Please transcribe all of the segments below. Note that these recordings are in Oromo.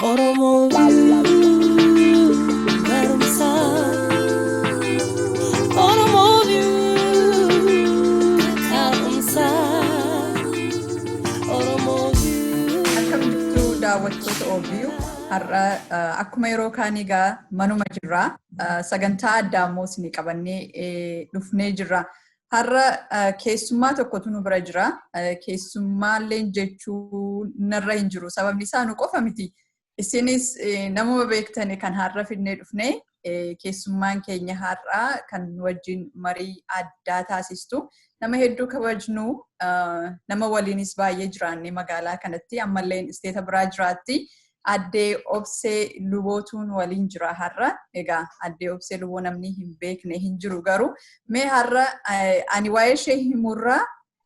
Oromoo barumsa. Oromoo ka'umsa. Oromoo. Akkam jirtu, daawwattoota OBU? Har'a akkuma yeroo kaanii egaa manuma jirra. Sagantaa addaa immoo isinii qabannee dhufnee jirra. Har'a keessummaa tokkotu nu bira jira. Keessummaallee jechuu narra hin jiru. Sababni isaa nu qofa miti. Isinis namuma beektani kan har'a fidnee dhufnee. Keessummaan keenya har'aa kan wajjin marii addaa taasistu nama hedduu kabajnu, nama waliinis baay'ee jiraanne, magaalaa kanatti ammallee isteeta biraa jiraatti. Addee Obsee Lubootuun waliin jira har'a. Egaa Addee Obsee Luboo namni hin beekne hin jiru, garuu mee har'a ani waa'ee ishee himurraa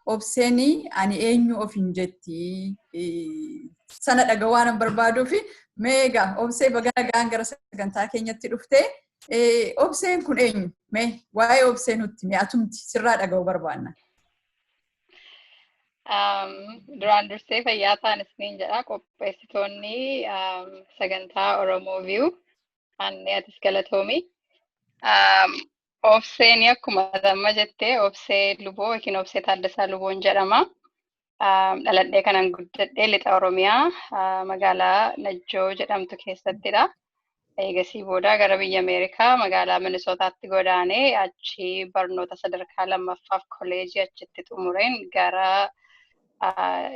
Obseen ani eenyu of hin jetti sana dhaga'uu waan barbaaduufi, mee egaa Obsee, baga nagaan gara sagantaa keenyatti dhuftee. Obseen kun eenyu? Mee waa'ee Obsee nutti mee atumti sirraa dhaga'uu barbaanna. Duraan dursee fayyaa ta'an isiniin jedha, qopheessitoonni sagantaa Oromoo View. Anni atis galatoomi. Obseen akkuma amma jettee Obsee Luboo yookiin Obsee Taaddasaa Luboon jedhama. Dhaladhee kanan guddadhee lixa Oromiyaa magaalaa Najjoo jedhamtu keessattidha. Eegasii booda gara biyya Ameerikaa magaalaa Minisootaatti godaanee, achi barnoota sadarkaa lammaffaaf koleejii achitti xumureen gara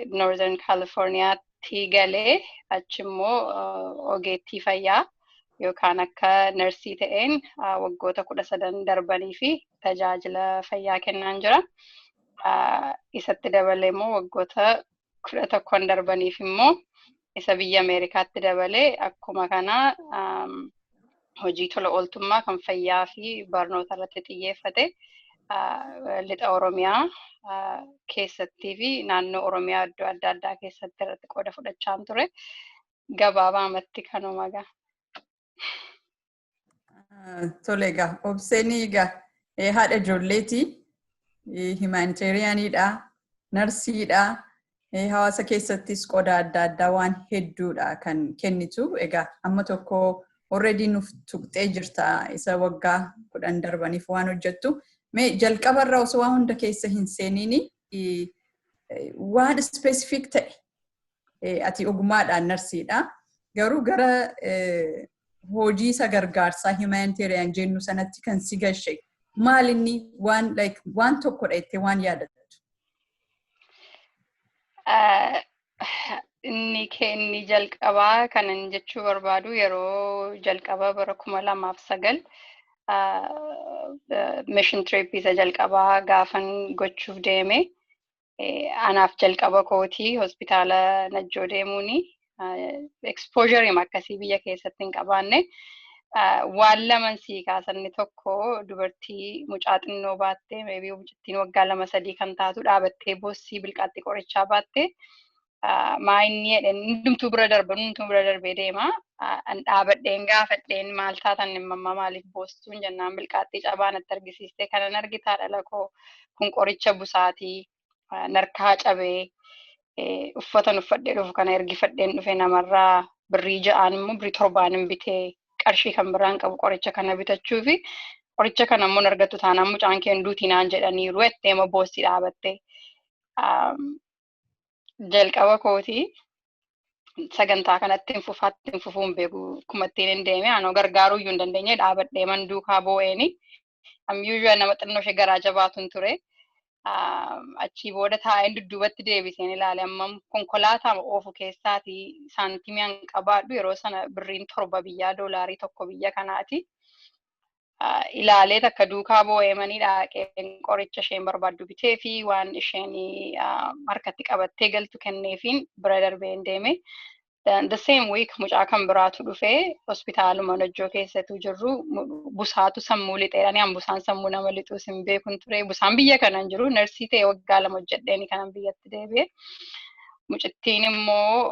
Northern Californiyaatti galee, achi immoo ogeettii fayyaa yookaan akka narsii ta'een waggoota 13 darbanii fi tajaajila fayyaa kennaan jira. Isatti dabalee immoo waggoota 11 darbaniif immoo isa biyya Ameerikaatti dabalee akkuma kana hojii tola ooltummaa kan fayyaa fi barnoota irratti xiyyeeffate lixa Oromiyaa keessattii fi naannoo Oromiyaa iddoo adda addaa keessatti irratti qooda fudhachaa ture. Gabaabaamatti kanuma gaa. Tole egaa, Obseen egaa haadha ijoolleeti, humanitarianiidha, narsiidha, hawaasa keessattis qooda adda addaa waan hedduudha kan kennitu. Egaa amma tokko already nuuf tuqxee jirta isa waggaa 10 darbaniif waan hojjettu. Mee jalqabarraa osoo waan hunda keessa hin seeniini waan specific ta'e, ati ogummaadhaan narsiidha. Garuu gara hojii isa gargaarsaa humanitarian jennu sanatti kan si gashe maal inni, waan like waan tokkodha jettee waan yaadattu? Inni jalqabaa kanan jechuu barbaadu, yeroo jalqaba bara 2009 mission trip isa jalqabaa gaafan gochuuf deeme, anaaf jalqaba kootii hospitaala Najjoo deemuuni, exposure akkasii biyya keessatti hin qabaanne. Waan laman sii kaasanni, tokko dubartii mucaa xinnoo baattee, maybe mucattiin waggaa 2-3 kan taatu, dhaabattee boossii, bilqaaxxii qorichaa baattee. Maa inni jedheen, hundumtuu bira darba, hundumtuu bira darbee deema. An dhaabadheen gaafadheen, "Maal taatan mamma, maaliif boostuun?" jennaan, bilqaaxxii cabaa natti argisiiste. "Kanan argitaa dhala koo, kun qoricha busaatii narkaa cabee, uffatan uffadhee dhufu kana ergifadheen dhufe, namarraa birrii 6n immoo birrii 7n hin bitee, qarshii kan biraan qabu qoricha kana bitachuu fi qoricha kana immoo argattu taanaan mucaan kee duutii naan jedhaniiru," jettee ma boossi dhaabatte. Jalqaba kootii sagantaa kanatti hin fufaatti hin fufuu hin beeku, akkuma ittiin hin deeme anoo gargaaruu iyyuu hin dandeenye, dhaabadhee man duukaa boo'eeni. Usually nama xinnoo ishee garaa jabaatuun ture. Achii booda taa'een dudduubatti deebiseen ilaale, ammam konkolaataa oofu keessaatii saantimii an qabaadhu, yeroo sana birriin 7 biyyaa doolaarii 1 biyya kanaati. Ilaalee takka duukaa boo'ee manii dhaqeen qoricha isheen barbaaddu bitee fi waan isheen harkatti qabattee galtu kenneefiin bira darbeen deeme. The same week mucaa kan biraatu dhufee, hospitaaluma Najjoo keessatu jirru busaatu sammuu lixeedhaan. An busaan sammuu nama lixuus hin beekun ture. Busaan biyya kana hin jiru. Narsii ta'e waggaa 2 hojjedheeni kanan biyyatti deebi'e. Mucittiin immoo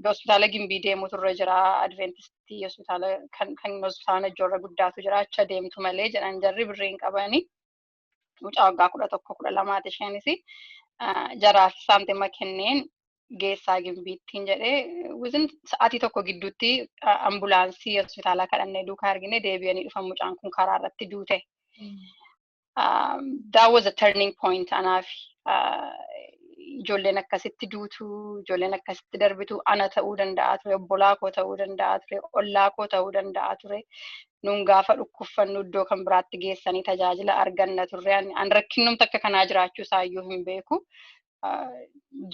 hospitaala Gimbii deemutu irra jira. Adventistii hospitaala kan hospitaala Najjoo irra guddaatu jira. Acha deemtu malee jedhan, jarri birrii hin qabani. Mucaa waggaa 11 12ti isheenis. Jaraaf saantima kenneen. Geessaa Gimbiittiin jedhee, within sa'aatii 1 gidduutti ambulaansii hospitaalaa kadhannee duukaa argine, deebi'anii dhufan, mucaan kun karaa irratti duute. That was a turning point anaaf. Ijoolleen akkasitti duutu, ijoolleen akkasitti darbitu ana ta'uu danda'a ture, obbolaa koo ta'uu danda'a ture, ollaa koo ta'uu danda'a ture. Nuun gaafa dhukkubfannu iddoo kan biraatti geessanii tajaajila arganna turre. An rakkinnumti akka kanaa jiraachuu isaayyuu hin beeku.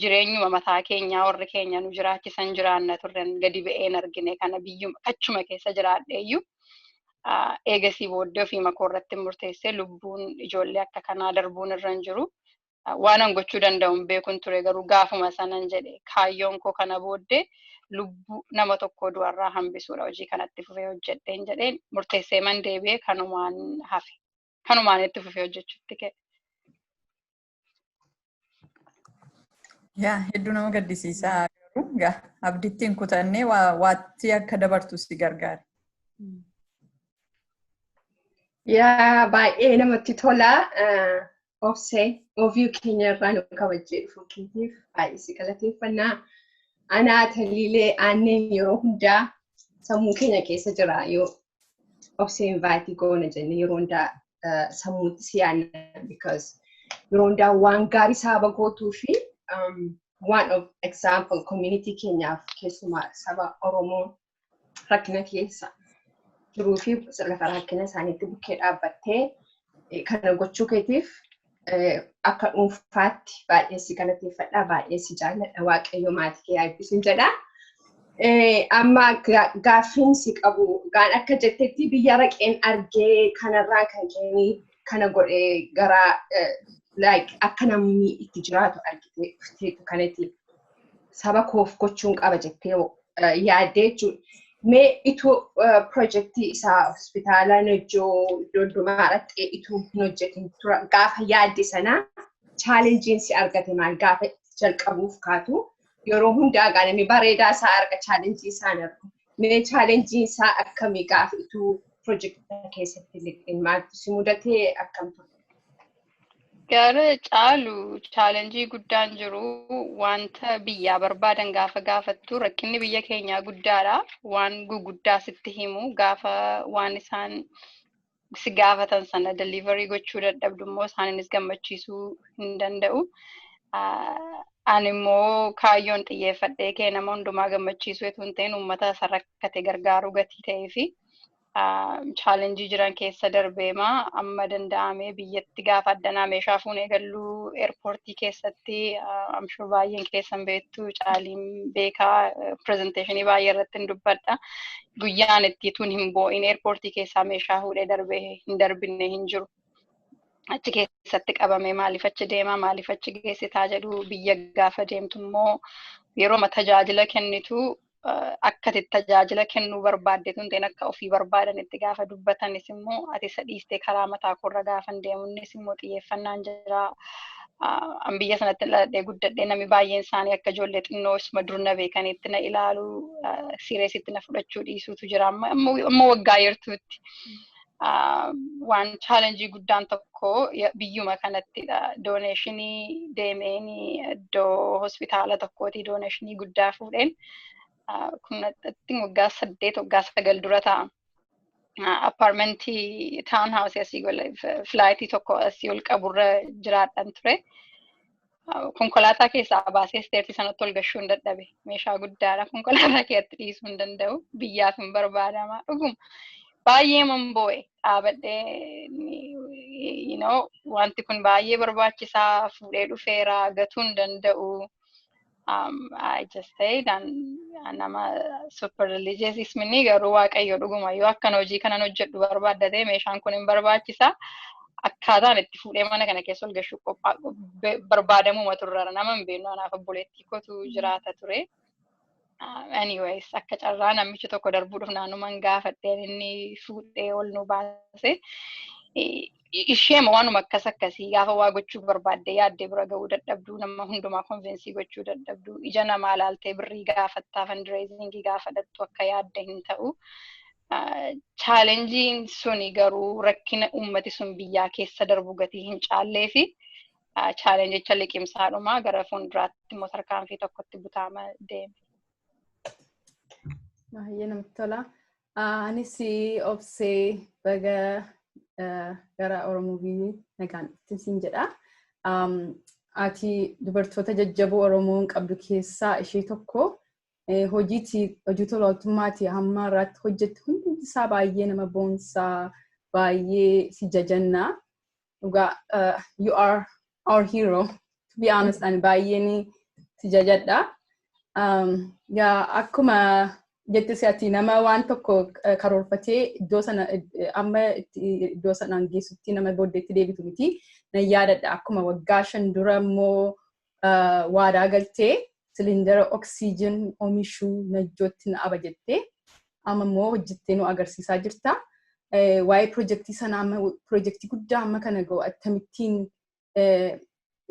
Jireenyuma mataa keenyaa warri keenya nu jiraachisan jiraanna turre, gadi ba'een argine kana biyyuma achuma keessa jiraadheeyyuu. Eegasii booddee ofii makoo irratti murteessee, lubbuun ijoollee akka kanaa darbuun irra hin jiru. Waan an gochuu danda'u hin beekun ture, garuu gaafuma sanan jedhe, kaayyoon koo kana booddee lubbuu nama tokko du'arraa hambisuudha, hojii kanatti fufee hojjedheen jedheen murteessee man deebi'ee kanumaan hafe. Kanumaan itti fufee hojjechuutti ka'e. Yaa, hedduu nama gaddisiisaa, garuu gaa abditti hin kutannee waatti akka dabartu si gargaare. Yaa, baay'ee namatti tola. Obsee, ofii keenya irraa nu kabajjee dhufuu keetiif baay'ee si galateeffannaa. Anaa Taliilee aanneen yeroo hundaa sammuu keenya keessa jira. Yoo Obsee invite goona jennee yeroo hundaa sammuutti si yaadna, because yeroo hundaa waan gaarii saba gootuu fi one of example community keenyaaf, keessumaa saba Oromoo rakkina keessa jiruu fi lafa rakkina isaaniitti bukkee dhaabbattee kana gochuu keetiif akka dhuunfaatti baay'ee si galateeffadha, baay'ee si jaalladha, Waaqayyo maatii kee eebbisuun jedha. Amma gaaffiin si qabu gaan akka jettetti biyya raqeen argee kanarraa kan ka'e kana godhee gara like akka namni itti jiraatu argitee dhufteetu kanatti saba koof gochuun qaba jettee yaaddee jechuudha. Mee ituu pirojektii isaa hospitaala Najjoo iddoo hundumaa dhaqxee ituu hin hojjetin tura gaafa yaadde sana challengeiin si argate maal, gaafa jalqabuuf kaatu? Yeroo hundaa gaa namni bareedaa isaa arga, challenge isaa hin argu. Mee challenge isaa akkamii, gaafa ituu pirojektii keessatti lixin maaltu si mudatee, akkam ture? Gara caalu challenge guddaan jiru wanta biyyaa barbaadan gaafa gaafattu, rakkinni biyya keenyaa guddaadha. Waan guguddaa sitti himu, gaafa waan isaan si gaafatan sana delivery gochuu dadhabdu immoo isaaninis gammachiisuu hin danda'u. Ani immoo kaayyoon xiyyeeffadhee kee nama hundumaa gammachiisuu otoo hin ta'in uummata isa rakkate gargaaruu gatii ta'ee fi challenge jiran keessa darbeema amma danda'amee biyyatti gaafa addanaa meeshaa fuunee galluu airport keessatti, amshuu baay'een keessan beektu, Caaliin beekaa, presentation baay'ee irratti hin dubbadha. Guyyaan itti tun hin boo'in airport keessaa meeshaa fuudhee darbee hin darbinne hin jiru. Achi keessatti qabamee maaliif achi deemaa, maaliif achi geessitaa jedhu. Biyya gaafa deemtu immoo yeroo tajaajila kennitu akka ati tajaajila kennuu barbaadde tun ta'in akka ofii barbaadanitti gaafa dubbatanis immoo ati isa dhiistee karaa mataa koorra gaafa deemunnis immoo xiyyeeffannaan jira. An biyya sanatti dhaladhee guddadhee, namni baay'een isaanii akka ijoollee xinnoo isuma dur na beekanitti na ilaalu, seriousitti na fudhachuu dhiisuutu jira amma waggaa yertuutti. Waan challenge guddaan tokko biyyuma kanattidha. Donation deemeen iddoo hospitaala tokkootii donation guddaa fuudheen, kun waggaa 8, waggaa 9 dura ta'a. Apartment town house asii flight tokko asii ol qaburra jiraadhan ture. Konkolaataa keessaa baasee stairs sanatti ol gashuu hin dadhabe. Meeshaa guddaadha. Konkolaataa keessatti dhiisuu hin danda'u. Biyyaaf hin barbaadama. Dhuguma. Baay'ee man boo'e dhaabadhee, wanti kun baay'ee barbaachisaa, fuudhee dhufeera, gatuu hin danda'u. I just said nama super religious isminni, garuu Waaqayyo dhuguma yoo akkan hojii kanan hojjedhu barbaaddatee meeshaan kun hin barbaachisa. Akkaataan itti fuudhee mana kana keessa ol gashuu barbaadamuma turre, nama hin beeknu, anaaf obboleettii kootu jiraata ture. Anyways, akka carraa namichi tokko darbuudhaaf naannumaan gaafadheen inni fuudhee ol nu baase. Isheema waanuma akkas akkasii gaafa waa gochuu barbaadde yaaddee bira ga'uu dadhabduu, nama hundumaa convince gochuu dadhabduu, ija namaa laaltee birrii gaafattaa, fundraising gaafattu akka yaadde hin ta'u. Challengeiin suni garuu rakkina uummati sun biyyaa keessa darbu gatii hin caallee fi Challenge liqimsaadhuma gara fuulduraatti immoo tarkaanfii tokkotti butaama deeme. Baay'ee namatti tola. Anis Obsee, baga gara Oromoo biyyi nagaan dhufte siin jedha. Ati dubartoota jajjaboo Oromoon qabdu keessaa ishee tokko. Hojii tola ooltummaati hamma irratti hojjettu hundi isaa baay'ee nama boonsaa, baay'ee si jajannaa. Dhugaa, you are our hero, to be honest, ani baay'een si jajadha. Yaa, akkuma jette, ati nama waan tokko karoorfatee iddoo sana amma iddoo sanaan geessutti nama booddeetti deebitu miti. Nan yaadadha, akkuma waggaa 5 dura immoo waadaa galtee siliindara oksiijin oomishuu Najjootti na aba jettee, amma immoo hojjettee nu agarsiisaa jirta. Waa'ee pirojektii sanaa, amma pirojektii guddaa amma kana ga'u akkamittiin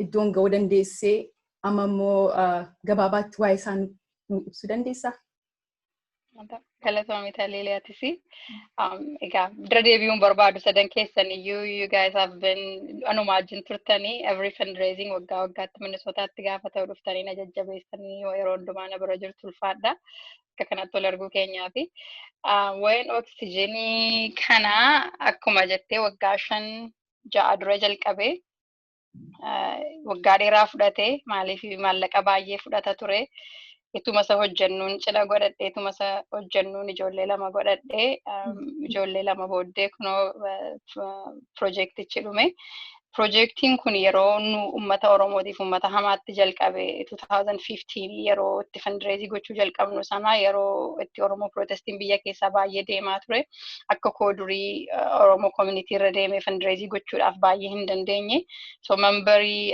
iddoon ga'uu dandeessee, amma immoo gabaabaatti waa'ee isaa nu ibsuu dandeessaa? Galatoomii Taliilee, atis. Egaa dura deebi'uun barbaadu sadan keessan iyyuu, you guys have been anuma wajjin turtanii, every fundraising waggaa waggaatti Minnesotaatti gaafa ta'u dhuftanii na jajjabeessanii, yeroo hundumaa na bira jirtu, ulfaadha. Akka kanatti wal arguu keenyaafi. Waa'een oksijiinii kanaa akkuma jettee waggaa 5-6 dura jalqabee waggaa dheeraa fudhate. Maaliif, maallaqa baay'ee fudhata ture. Ituma isa hojjennuun cidha godhadhee, ituma isa hojjennuun ijoollee lama godhadhee, ijoollee lama booddee kunoo piroojeektichi dhume. Piroojeektiin kun yeroo nu uummata Oromootiif uummata hamaatti jalqabe, 2015 yeroo itti fundraise gochuu jalqabnu sana, yeroo itti Oromoo protestiin biyya keessaa baay'ee deemaa ture. Akka koo durii Oromoo community irra deemee fundraise gochuudhaaf baay'ee hin dandeenye. So memberii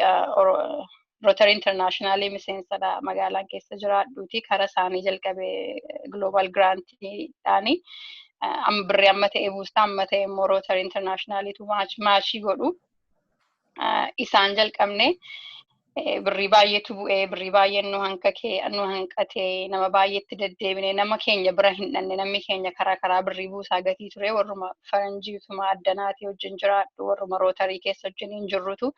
Rotary International miseensadha magaalaan keessa jiraadhuuti, karaa isaanii jalqabe Global Grantiidhaani. Birrii amma ta'e buustaa, amma ta'e immoo Rotary Internationalitu match godhu. Isaan jalqabne, birrii baay'eetu bu'ee, birrii baay'een nu hanqatee, nu hanqatee, nama baay'eetti deddeebine, nama keenya bira hin dhanne. Namni keenya karaa karaa birrii buusaa gatii ture, warruma faranjiituma addanaatii wajjin jiraadhu, warruma Rotary keessa wajjin hin jirrutu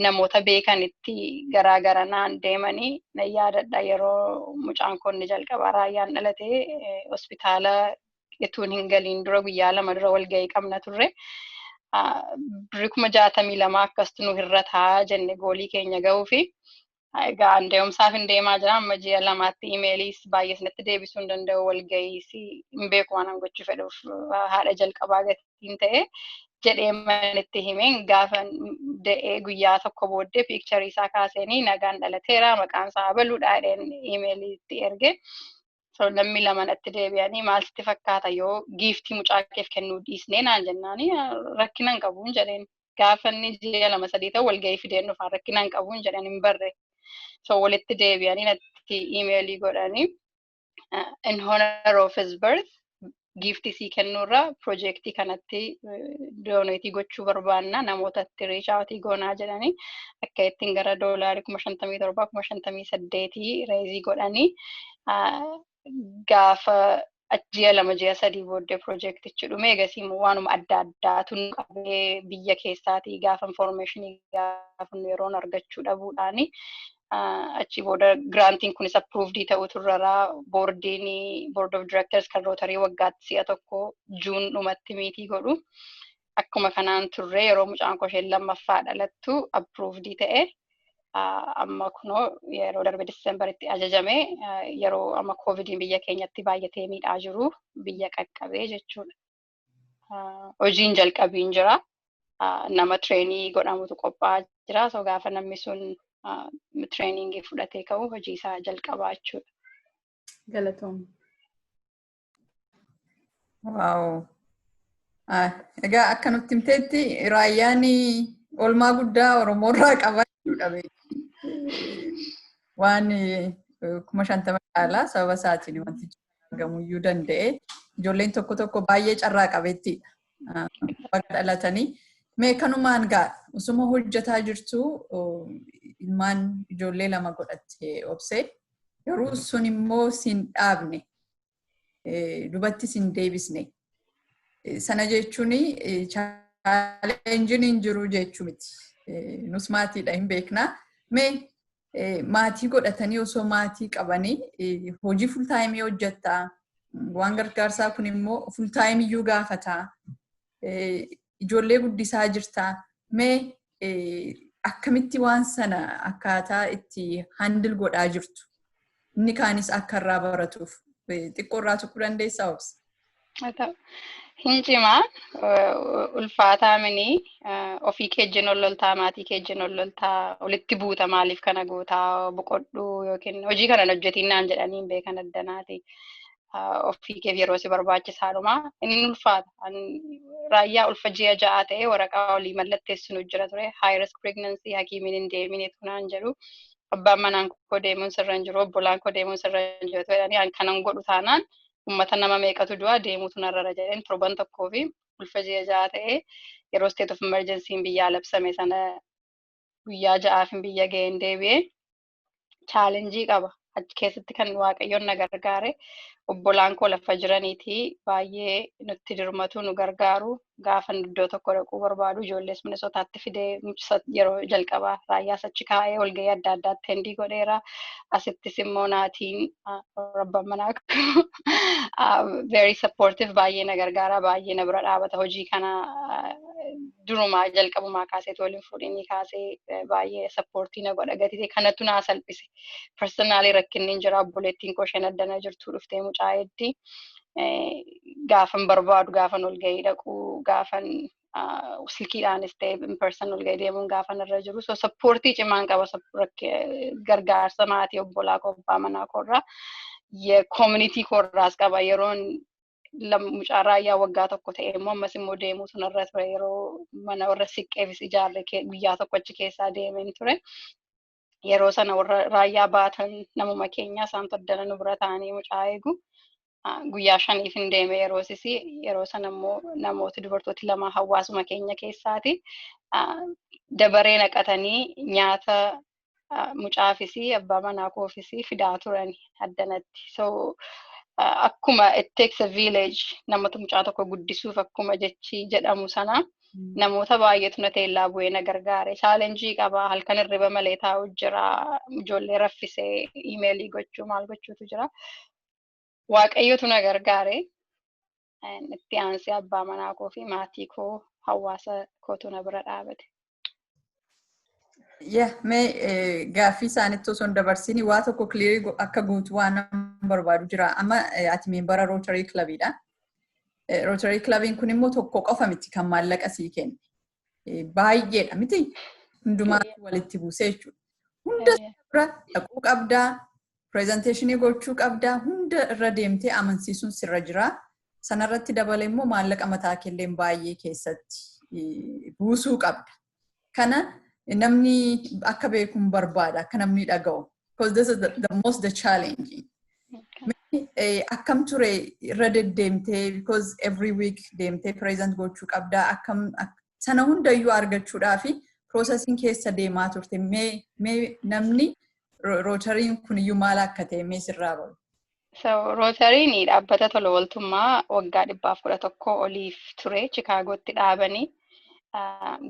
namoota beekanitti garaa garanaan deemanii. Na yaadadha, yeroo mucaan koonni jalqabaa Raayyaan dhalatee hospitaala ituun hin galiin dura guyyaa 2 dura walgahii qabna turre. Birrii 62,000 akkastu nu hirrataa jenne goalii keenya ga'uu fi egaa deemsaaf hin deemaa jira, amma ji'a 2tti emailiis baay'ee sanatti deebisuu hin danda'u, walgahiis hin beeku, waan gochuu fedhuuf haadha jalqabaa gatiin ta'e jedhee manitti himeen. Gaafa da'ee guyyaa tokko booddee pictureii isaa kaaseenii, nagaan dhalateera, maqaan isaa abaluudha jedheen emailiitti erge. So namni lama natti deebi'anii, maal sitti fakkaata yoo giftii mucaa keef kennuu dhiisnee naan jennaani, rakkina hin qabuun jedheen. Gaafa inni ji'a 2-3 ta'u walgahii fideen dhufaan, rakkina hin qabuun jedheen, hin barre. So walitti deebi'anii natti emailii godhanii, in honor of his birth giftii sii kennuurra piroojeektii kanatti donate gochuu barbaanna, namootatti reach out goonaa jedhanii, akka ittiin gara doolaarii 57,000, 58,000 raise godhanii, gaafa ji'a 2, ji'a 3 booddee piroojeektichi dhume. Egasii immoo waanuma adda addaatu nu qabee, biyya keessaatii gaafa informationii gaafa nu yeroon argachuu dhabuudhaani, achi booda grantiin kunis approved ta'uu turraraa, boardiin, board of directors kan Rotary waggaatti si'a tokko June dhumatti meet godhu. Akkuma kanaan turre, yeroo mucaan koo isheen lammaffaa dhalattu approved ta'e. Amma kunoo yeroo darbe Decemberitti ajajame, yeroo amma COVIDiin biyya keenyatti baay'atee miidhaa jiru biyya qaqqabee jechuudha. Hojiin jalqabiin jira. Nama trainii godhamutu qophaa'aa jira. So gaafa namni sun trainingii fudhatee ka'u hojii isaa jalqabaa jechuudha. Galatoom. Wow. Egaa akka nutti himteetti Raayyaan oolmaa guddaa Oromoorraa qaba jechuudha. Waan 50,000 caalaa sababa isaatiin wanti argamuyyuu danda'e. Ijoolleen tokko tokko baay'ee carraa qabeettiidha. Bakka dhalatanii. Mee kanumaan gaa osuma hojjetaa jirtu ilmaan ijoollee lama godhatte Obsee. Garuu sun immoo sin dhaabne, dubatti sin deebisne. Sana jechuun challengeiin hin jiru jechuu miti. Nus maatiidha, hin beeknaa. Mee maatii godhatanii, osoo maatii qabanii, hojii full-time hojjettaa. Waan gargaarsaa kun immoo full-time iyyuu gaafataa. Ijoollee guddisaa jirtaa. Mee akkamitti waan sana akkaataa itti handle godhaa jirtu? Inni kaanis akka irraa baratuuf xiqqoo irraa tuquu dandeessaa, Obsa? Hin cimaa, ulfaataa mini. Ofii keejjin ol loltaa, maatii keejjin ol loltaa, walitti buuta, maaliif kana gootaa, boqodhuu yookiin hojii kana hojjetiin naan jedhanii hin beekan addanaati. Ofii keef yeroo si barbaachisaadhuma. Inni ulfaata. Raayyaa ulfa ji'a 6 ta'e waraqaa olii mallatteessinu jira ture. High risk pregnancy, hakiimiin hin deeminitu naan jedhu. Abbaan manaan koo deemuun sirra hin jiru, obbolaan koo deemuun sirra hin jiru jedhanii, kanan godhu taanaan uummata nama meeqatu du'a, deemuutu narra jedheen, torban tokkoo fi ulfa ji'a 6 ta'e yeroo state of emergency biyyaa labsame sana guyyaa 6f biyya ga'een deebi'ee challenge qaba. Achi keessatti kan Waaqayyoon na gargaare, obbolaan koo lafa jiraniitii baay'ee nutti dirmatu, nu gargaaru. Gaafa iddoo tokko dhaquu barbaadu ijoollees Minnesotaatti fidee yeroo jalqabaa Raayyaas achi kaa'ee walgahii adda addaatti attend godheera. Asittis immoo naatiin abbaan manaa very supportive, baay'ee na gargaara, baay'ee na bira dhaabata. Hojii kana durumaa jalqabumaa kaasee, waliin fuudhinii kaasee baay'ee support na godha gatite kanatu naa salphise. Personally rakkinni hin jira. Obboleettiin koo isheen addana jirtu dhuftee mucaa heddii gaafan barbaadu, gaafan ol gahii dhaquu, gaafan silkiidhaanis ta'e in person ol gahii deemuun gaafan irra jiru. So support cimaan qaba, gargaarsa maatii, obbolaa koo, abbaa manaa koorraa, community koorraas qaba. Yeroon mucaa Raayyaa waggaa 1 ta'e immoo ammas immoo deemuu sunarra ture. Yeroo mana warra siqqeefis ijaarre guyyaa tokko achi keessaa deemeen ture. Yeroo sana warra Raayyaa baatan namuma keenya isaan addana nu bira ta'anii mucaa eegu. Guyyaa 5f hin deeme yeroo sisi. Yeroo sana immoo namooti dubartooti lama hawaasuma keenya keessaati. Dabaree naqatanii nyaata mucaafis abbaa manaa koofis fidaa turan addanatti. So akkuma "it takes a village" namoota mucaa tokko guddisuuf akkuma jechi jedhamu sana, namoota baay'eetu na teellaa bu'ee na gargaare. Challenge qaba. Halkan hirriba malee taa'u jira. Ijoollee raffisee email gochuu, maal gochuutu jira. Waaqayyotu na gargaare. Itti aansee abbaa manaa koo fi maatii koo, hawaasa kootu na bira dhaabate. Yeah, mee gaaffii isaanitti osoo hin dabarsin waa tokko clear akka guutuu waan nama barbaadu jira. Amma ati member Rotary Clubiidha. Rotary Clubiin kun immoo tokko qofa miti kan maallaqa sii kenne. Baay'eedha miti? Hundumaatu walitti buusee jechuudha. Hunda bira dhaquu qabdaa, presentation gochuu qabdaa, hunda irra deemtee amansiisuun sirra jira. Sanarratti dabalee immoo maallaqa mataa keelleen baay'ee keessatti buusuu qabda. Kana namni akka beekuun barbaada, akka namni dhaga'u. Because this is the most the challenging. Akkam ture irra deddeemtee, because every week deemtee present gochuu qabdaa, akkam sana hundayyuu argachuudhaa fi processiin keessa deemaa turte, mee namni Rotaryn kun iyyuu maal akka ta'e mee sirraa baru? So, Rotaryn dhaabbata tola ooltummaa waggaa 111 oliif ture Chikaagootti dhaabanii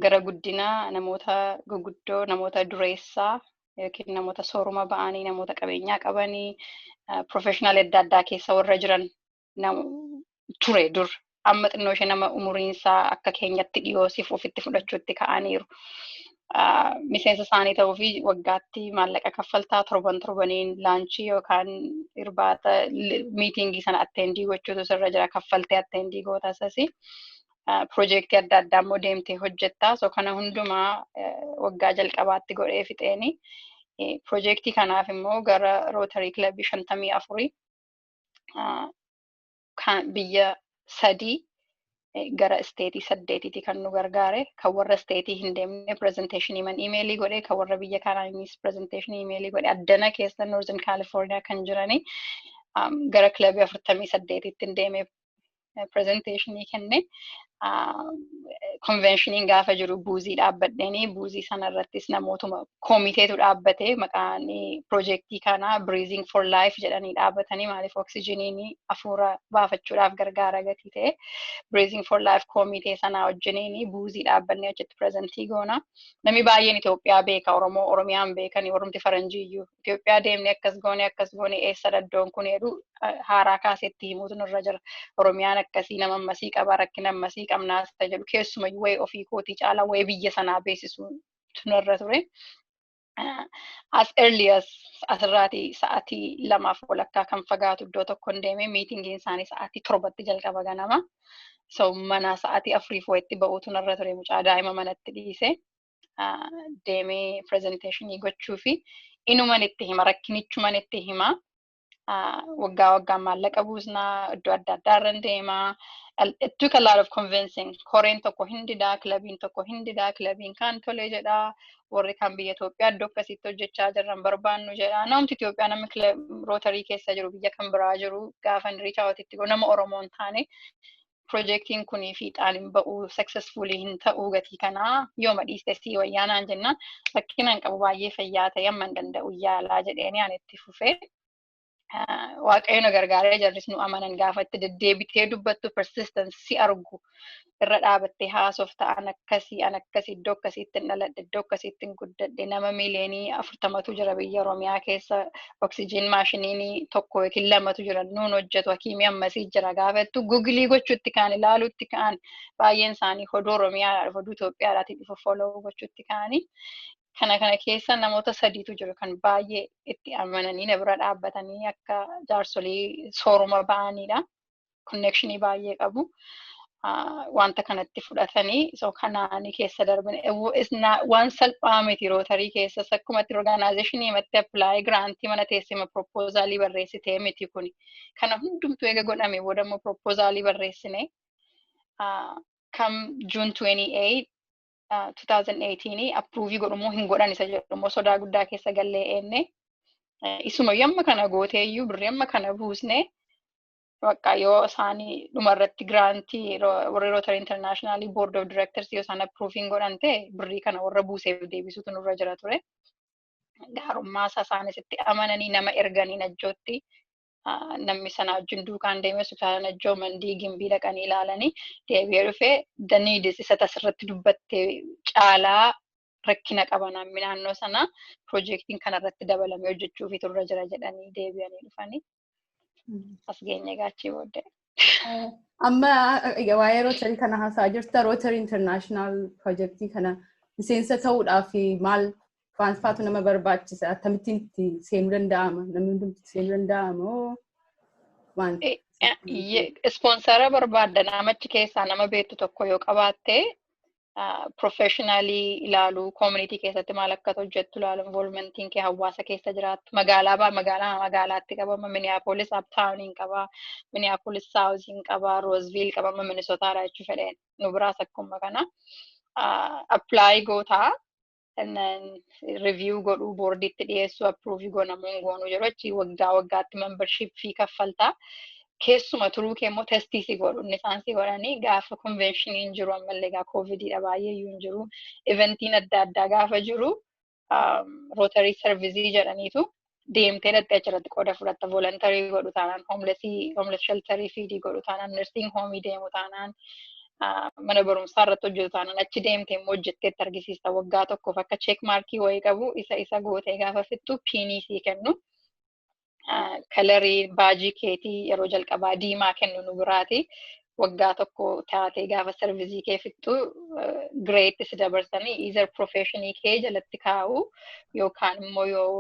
gara guddina namoota guguddoo, namoota dureessaa yookiin namoota sooruma ba'anii, namoota qabeenyaa qabanii, professional adda addaa keessa warra jiran ture dur. Amma xinnoo ishee nama umuriinsaa akka keenyatti dhiyoosiif ofitti fudhachuutti ka'aniiru. Miseensa isaanii ta'uu fi waggaatti maallaqa kaffaltaa, torban torbaniin lunch yookaan irbaata meeting sana attend gochuutu sirra jira, kaffaltee attend goota asasi. Project adda addaa immoo deemtee hojjettaa. So kana hundumaa waggaa jalqabaatti godhee fixeeni. Project kanaaf immoo gara Rotary Club 54 biyya sadii gara state saddeetiiti kan nu gargaare. Kan warra state hin deemne presentation man email godhe, kan warra biyya kanaanis presentation email godhe. Addana keessa Northern California kan jirani gara club 48tti hin deeme presentation kenne. Conventioniin gaafa jiru boothii dhaabbadheenii, boothii sanarrattis namootuma koomiteetu dhaabbate. Maqaan piroojeektii kanaa Breathing for Life jedhanii dhaabbatanii, maaliif oksijiniin hafuura baafachuudhaaf gargaara gatii ta'e, Breathing for Life koomitee sanaa wajjiniin boothii dhaabbannee achitti presentii goona. Namni baay'een Itoophiyaa beeka, Oromoo Oromiyaan beekanii, warrumti faranjiiyyuu Itoophiyaa deemnee akkas goone, akkas goone, eessa iddoon kun jedhu haaraa kaasetti himuutu nurra jira. Oromiyaan akkasii, nama ammasii qaba, rakkina ammasii qabnaa isa jedhu, keessumayyuu wayii ofii kootii caalaa wayii biyya sanaa beeksisuu nurra ture. As early as asirraatii sa'aatii 2:30 kan fagaatu iddoo tokko hin deemee, meetingiin isaanii sa'aatii 7tti jalqaba ganama. So mana sa'aatii 4f wayitti ba'uutu narra ture, mucaa daa'ima manatti dhiise. Deemee presentationii gochuu fi inuman itti hima, rakkinichuman itti hima. Waggaa waggaan maallaqa buusnaa, iddoo adda addaa irra deemaa. It took a lot of convincing. Koreen tokko hin didaa, kilabiin tokko hin didaa, kilabiin kaan tolee jedhaa, warri kaan biyya Itoophiyaa iddoo akkasiitti hojjechaa jirran barbaannu jedhaa. Namti Itoophiyaa, namni Rotary keessa jiru, biyya kan biraa jiru, gaafa reach out itti nama Oromoo hin taane, piroojeektiin kunii fiixaan hin ba'u, successfully hin ta'uu, gatii kanaa yooma dhiiste sii wayyaanaan jennaan, rakkinaan qabu, baay'ee fayyaa ta'e, amma hin danda'u yaalaa jedheeni ani itti fufee. Waaqayyo nu gargaaree jarris nu amanan. Gaafa itti deddeebitee dubbattu, persistence si argu, irra dhaabattee haasofta, an akkasii, an akkasii, iddoo akkasiitti hin dhaladhe, iddoo akkasiitti hin guddadhe, nama miiliyoonii 40tu jira biyya Oromiyaa keessa, oksijiin maashiniin tokko yookiin lamatu jira, nuun hojjetu, hakiimii ammasii jira gaafa jettu, Google gochuutti ka'an, ilaaluutti ka'an. Baay'een isaanii oduu Oromiyaadhaa, oduu Itoophiyaadhaatii dhufu follow gochuutti ka'anii. Kana keessa namoota sadiitu jiru kan baay'ee itti amananii na bira dhaabbatanii akka jaarsolii sooruma ba'anidha. Connectionii baay'ee qabu. Wanta kanatti fudhatanii, so kanaanii keessa darbine. Waan salphaa miti. Rotary keessas akkumatti organizationii matti apply grantii mana teessima proposalii barreessitee miti kuni. Kana hundumtuu eega godhame booda immoo proposalii barreessine. Kam June 28 2018 approve godhummoo hin godhan isa jedhu immoo sodaa guddaa keessa gallee eenne. Isuma yamma kana gooteeyyuu, birrii amma kana buusne, bakka yoo isaanii dhumarratti grantii warri Rotary International Board of Directors yoo isaan approve godhan ta'e, birrii kana warra buuseef deebisuutu nurra jira ture. Gaarummaa isaa isaanis itti amananii nama erganii Najjootti, namni sana wajjin duukaan deemee hospitaala Najjoo, Mandii, Gimbii dhaqanii ilaalanii deebi'ee dhufee, daniidis isa tasirratti dubbattee caalaa rakkina qaba namni naannoo sana, piroojeektiin kanarratti dabalamee hojjechuufi turra jira jedhanii deebi'anii dhufanii. As geenye gaachii booddee. Amma waa'ee Rotary kana haasaa jirta. Rotary International piroojeektii kana miseensa ta'uudhaaf maal waan faatu nama barbaachisa? Akkamittiin itti seenuu danda'ama? Namni hundumti itti seenuu danda'ama moo waan? Sponsora barbaadda. Namachi keessaa nama beektu tokko yoo qabaatte, professionally ilaaluu, community keessatti maal akka hojjettu ilaalu, involvementiin kee hawaasa keessa jiraattu, magaalaa magaalaa magaalaatti qabama. Minneapolis Uptowniin qaba, Minneapolis Southiin qaba, Roseville qabama, Minnesotaadha jechuu fedheen. Nu biraas akkuma kana apply gootaa, and then review godhuu, boarditti dhiyeessuu, approve godhamuun goonuu jedhu. Achi waggaa waggaatti membership fee kaffaltaa. Keessuma turuu kee immoo testii si godhu. Inni isaan si godhanii gaafa conventioniin jiru, ammallee egaa COVIDiidha, baay'ee iyyuu hin jiru, eventiin adda addaa gaafa jiru, Rotary service jedhaniitu deemtee dhattee achirratti qooda fudhatta. Voluntary godhu taanaan, homelessii, homeless shelterii feedii godhu taanaan, nursing homeii deemu taanaan, mana barumsaa irratti hojjetu taanaan, achi deemtee immoo hojjetteetti argisiista. Waggaa tokkoof akka check markii wayii qabu. Isa gootee gaafa fixxu pinii sii kennu. Colorii badgeii keetii yeroo jalqabaa diimaa kennu nu biraati. Waggaa tokko taatee gaafa serviceii kee fixxu greytti si dabarsanii, either professionii kee jalatti kaa'u yookaan immoo yoo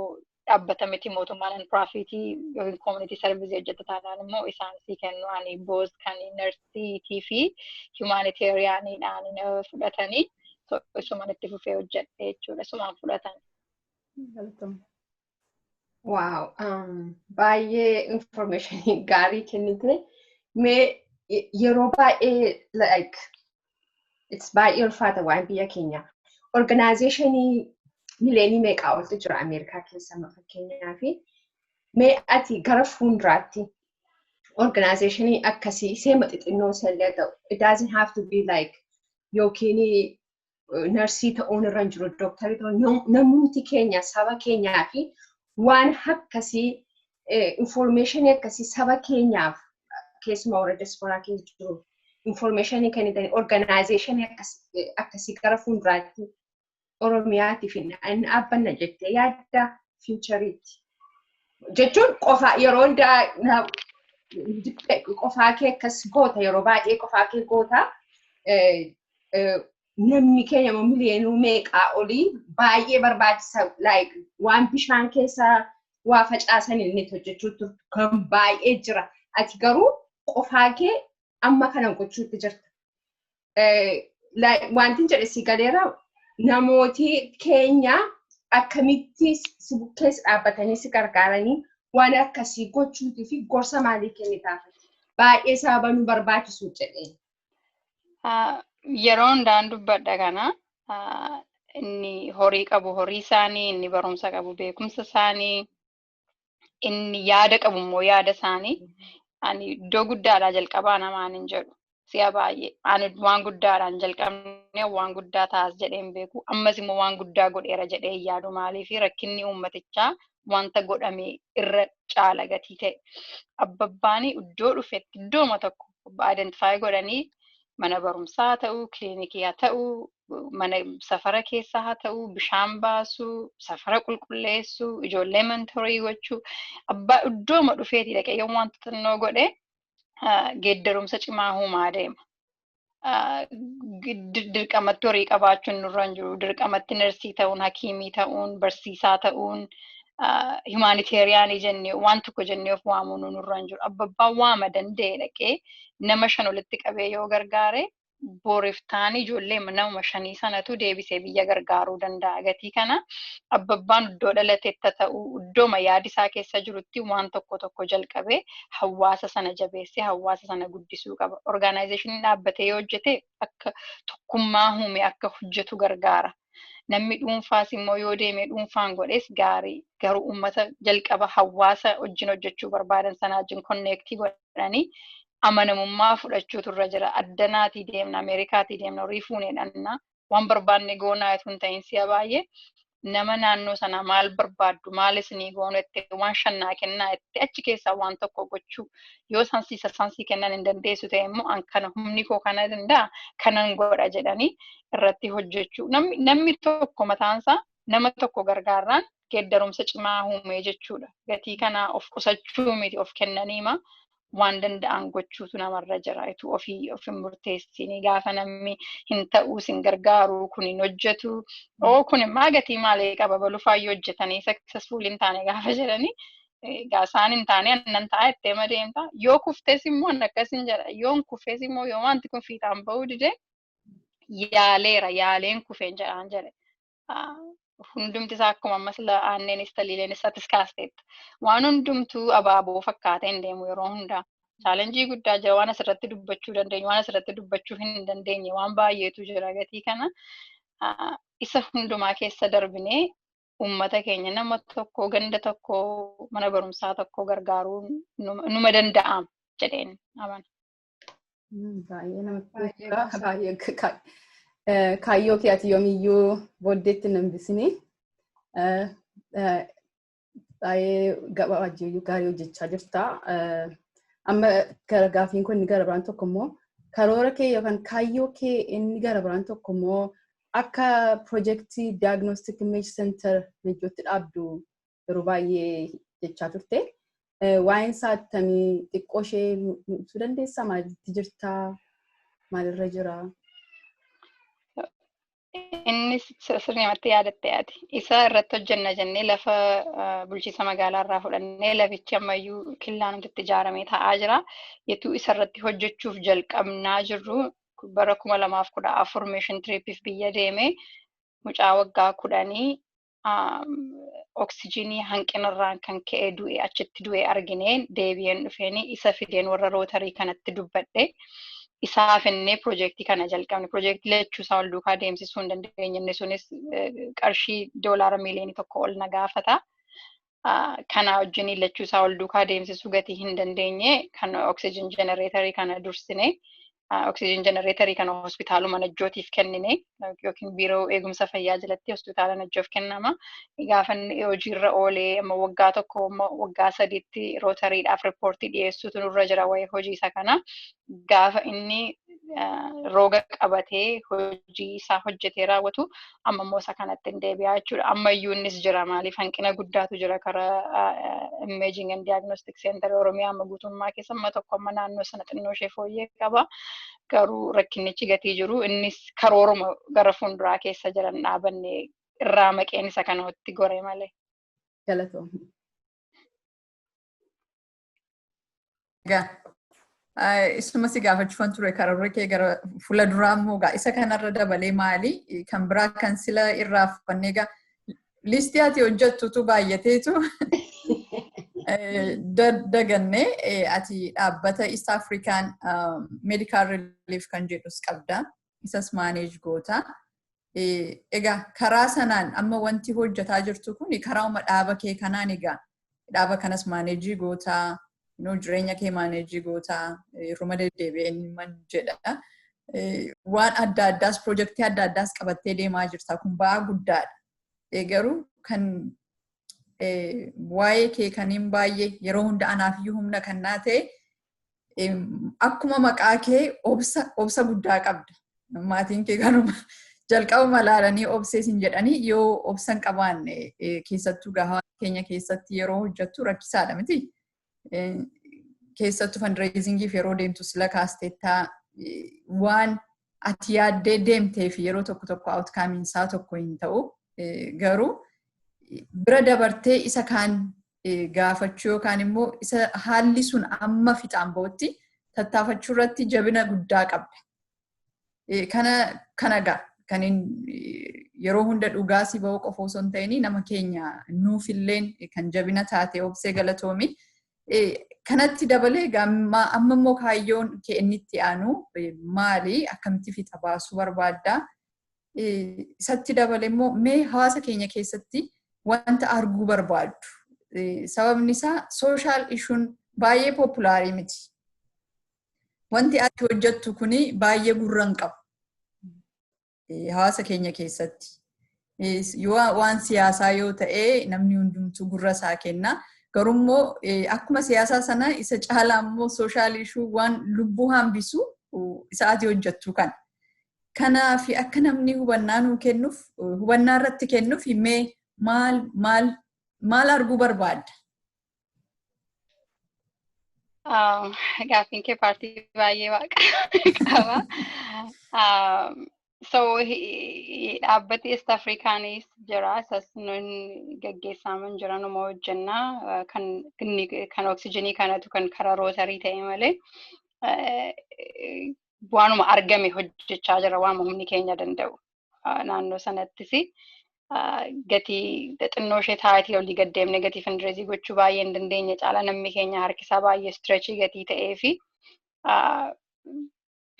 dhaabbata miti mootummaa, non profitii yookiin community serviceii hojjeta taanaan immoo isaan sii kennu. Ani both kan nursiitii fi humanitarianiidhaan fudhatanii isumaan itti fufee hojjedhe jechuudha. Isumaan fudhatan. Wow, baay'ee information gaarii kennite. Mee yeroo baay'ee, like, it's baay'ee ulfaata waan biyya keenya. Organizationii miliyoonii meeqaa oltu jira Ameerikaa keessa fakkeenyaa fi mee ati gara fuulduraatti Organizationii akkasii seema xixinnoo illee ta'u, it doesn't have to be like yookiin narsii ta'uun irra hin jiru, dooktarii ta'uun, namumti keenya saba keenyaa fi waan akkasii, information akkasii saba keenyaaf, keessumaa warra diasporaa keessa jiru, information kennitanii organization akkasii gara fuulduraatti Oromiyaatiif hin dhaabbanna jettee yaadda futureitti? Jechuun qofa yeroo hundaa qofaa kee akkas goota, yeroo baay'ee qofaa kee goota. Namni keenya immoo miliyoonuu meeqaa olii baay'ee barbaachisa, like waan bishaan keessa waa facaasan inni hojjechuu turtu kan baay'ee jira. Ati garuu qofaa kee amma kana gochuutti jirta. Wanti jedhe si galeera? Namooti keenya akkamitti si bukkees dhaabbatanii si gargaaranii waan akkasii gochuutii fi gorsa maalii kennitaaf? Baay'ee sababa nu barbaachisu jedhee. Yeroo hundaan dubbadha kana. Inni horii qabu horii isaanii, inni barumsa qabu beekumsa isaanii, inni yaada qabu immoo yaada isaanii. Ani iddoo guddaadhaa jalqabaa namaan hin jedhu. Si'a baay'ee ani waan guddaadhaan jalqabne, waan guddaa taas jedhee hin beeku. Ammas immoo waan guddaa godheera jedhee hin yaadu. Maaliif? Rakkinni uummatichaa wanta godhame irra caala gatii ta'e. Abbabbaanii iddoo dhufetti iddooma tokko identify godhanii, mana barumsaa haa ta'uu, kiliinikii haa ta'uu, mana safara keessaa haa ta'uu, bishaan baasuu, safara qulqulleessuu, ijoollee mentorii gochuu, abbaa iddooma dhufeetii dhaqee yoo wanta xinnoo godhe geeddarumsa cimaa uumaa deema. Dirqamatti horii qabaachuun nurra hin jiru. Dirqamatti narsii ta'uun, hakiimii ta'uun, barsiisaa ta'uun, humanitarianii jennee waan tokko jennee of waamuun nurra hin jiru. Abbabbaan waama danda'e dhaqee nama 5 olitti qabee yoo gargaare, booriftaan ijoollee nama shanii sanatu deebisee biyya gargaaruu danda'a. Gatii kana abbabbaan iddoo dhalateetta ta'uu, iddooma yaadi isaa keessa jirutti waan tokko tokko jalqabee hawaasa sana jabeessee hawaasa sana guddisuu qaba. Organizationiin dhaabbatee yoo hojjete akka tokkummaa uume akka hojjetu gargaara. Namni dhuunfaas immoo yoo deemee dhuunfaan godhes gaarii, garuu uummata jalqaba hawaasa wajjin hojjechuu barbaadan sanaa wajjin connectii godhanii amanamummaa fudhachuutu irra jira. Addanaatii deemna, Ameerikaatii deemna, horii fuunee dhanna, waan barbaanne goonaa osoo hin ta'in, si'a baay'ee nama naannoo sanaa maal barbaaddu, maal isinii goonu itti, waan shannaa kennaa itti, achi keessaa waan tokko gochuu. Yoo sansiisa sansii kennan hin dandeessu ta'e immoo, an kana humni koo kana danda'a, kanan godha jedhanii irratti hojjechuu. Namni tokko mataansaa nama tokko gargaarraan geeddarumsa cimaa uumee jechuudha. Gatii kanaa of qusachuu miti, of kennaniima waan danda'an gochuutu namarra jira. Itu ofii of hin murteessini gaafa namni hin ta'uu sin gargaaru, kun hin hojjetu. Oo, kun immoo gatii maalii qaba, balufaayyoo hojjetanii successful hin taane gaafa jedhanii, gaasaan hin taane annan ta'a ittee madeemta. Yoo kuftes immoo an akkas hin jedha. Yoon kufes immoo, yoo wanti kun fiixaan ba'uu dide, yaaleera, yaaleen kufeen jedhaan jedhe. Hundumti isaa akkuma ammas aanneenis taliileenis atis kaasteetta. Waan hundumtuu abaaboo fakkaatee hin deemu yeroo hundaa. Challengeii guddaa jira, waan asirratti dubbachuu dandeenyu, waan asirratti dubbachuu hin dandeenye waan baay'eetu jira. Gatii kana isa hundumaa keessa darbinee uummata keenya nama tokko, ganda tokko, mana barumsaa tokko gargaaruun numa danda'ama jedheen amana. Baay'ee namatti tola. Baay'ee kaayyoo kee ati yoomiyyuu booddeetti hin hambisini. Baay'ee gabaabaa gaarii hojjechaa jirta. Amma gara gaafiin kun inni gara biraan tokko immoo, karoora kee yookaan kaayyoo kee inni gara biraan tokko immoo akka piroojeektii Diagnostic Image Center Najjootti dhaabdu yeroo baay'ee jechaa turte. Waa'een isaa attamii, xiqqoo ishee nu ibsuu dandeessaa? Maalitti jirtaa? Maalirra jira? Inni sirnumatti yaadatte ati. Isa irratti hojjenna jennee lafa bulchiinsa magaalaa irraa fudhannee, lafichi ammayyuu killaan itti ijaaramee taa'aa jira. Yetuu isa irratti hojjechuuf jalqabnaa jirru, bara 2014 mission tripiif biyya deeme, mucaa waggaa 10 oksijinii hanqinarraan kan ka'e du'e, achitti du'e argineen deebi'een dhufeeni isa fideen warra Rotary kanatti dubbadhe. Isaa finnee piroojeektii kana jalqabne. Piroojeektii lachuu isaa wal duukaa deemsisuu hin dandeenye. Inni sunis qarshii doolaara miiliyoonii 1 ol na gaafata. Kana wajjin lachuu isaa wal duukaa deemsisuu gatii hin dandeenye, kan oxygen generatorii kana dursine, oxygen generatorii kana hospitaaluma Najjootiif kennine, yookiin biiroo eegumsa fayyaa jalatti hospitaala Najjoof kennama. Gaafa inni hojiirra oolee amma waggaa 1, amma waggaa 3tti Rotarydhaaf reportii dhiyeessuutu nurra jira wayii hojii isa kana. Gaafa inni roga qabatee hojii isaa hojjetee raawwatu, amma immoo isa kanatti hin deebi'aa jechuudha. Ammayyuu innis jira. Maaliif, hanqina guddaatu jira karaa Imaging and Diagnostic Center Oromiyaa amma guutummaa keessa. Amma tokko amma naannoo sana xinnoo ishee fooyyee qaba. Garuu rakkinichi gatii jiru, innis karooruma gara fuulduraa keessa jiran dhaabanne irraa maqeen isa kanatti gore malee. Galatoomii. Egaa isuma si gaafachuufan ture, karoorri kee gara fuula duraa immoo egaa isa kanarra dabalee maali? Kan biraa kan sila irraa uffannee, egaa listii ati hojjettutu baay'ateetu dagannee. Ati dhaabbata East African Medical Relief kan jedhus qabda. Isas manage goota. Egaa karaa sanaan amma wanti hojjetaa jirtu kun karaa dhaaba kee kanaan, egaa dhaaba kanas manage gootaa, jireenya kee manage gootaa, yeroo deddeebi'een man jedha. Waan adda addaas, piroojeektii adda addaas qabattee deemaa jirta. Kun ba'aa guddaadha. Garuu kan waa'ee kee kaniin baay'ee yeroo hunda anaafiyyuu humna kan naa ta'e, akkuma maqaa kee obsa guddaa qabda. Maatiin kee kanuma jalqabuma ilaalanii obsee sin jedhanii. Yoo obsa hin qabaanne, keessattuu gahaa keenya keessatti yeroo hojjettu rakkisaadha miti. Keessattuu fundraisingiif yeroo deemtu, sila kaasteettaa, waan ati yaaddee deemtee fi yeroo tokko tokko outcomeiin isaa tokko hin ta'u. Garuu bira dabartee isa kaan gaafachuu yookaan immoo isa haalli sun amma fixaan ba'utti tattaafachuu irratti jabina guddaa qabda. Kana gaa kan yeroo hunda dhugaa si ba'uu qofa osoo hin ta'in, nama keenya nuufilleen kan jabina taate, obsee, galatoomi. Kanatti dabalee amma immoo kaayyoon kee inni itti aanu maali? Akkamitti fixa baasuu barbaaddaa? Isatti dabalee immoo mee hawaasa keenya keessatti wanta arguu barbaaddu. Sababni isaa social issueun baay'ee popularii miti. Wanti ati hojjettu kuni baay'ee gurra hin qabu hawaasa keenya keessatti. Yoo waan siyaasaa yoo ta'e, namni hundumtuu gurra isaa kenna. Garuu akkuma siyaasaa sana isa caalaa immoo social issue, waan lubbuu hambisu, isa ati hojjettu kana. Kanaaf akka namni hubannaa nuu kennuuf, hubannaa irratti kennuuf, mee maal maal maal arguu barbaadda? Gaaffiin kee partii baay'ee waaqa qaba. So dhaabbati East Africaanis jira. Isas nun gaggeessaaman jira, numa hojjennaa. Kan oksijiinii kanatu kan karaa Rotary ta'e malee, waanuma argame hojjechaa jira, waanuma humni keenya danda'u. Naannoo sanattis gatii xinnoo ishee taayitii olii gaddeemne gatii fundraise gochuu baay'ee hin dandeenye caala, namni keenya harkisaa baay'ee stretchii gatii ta'ee fi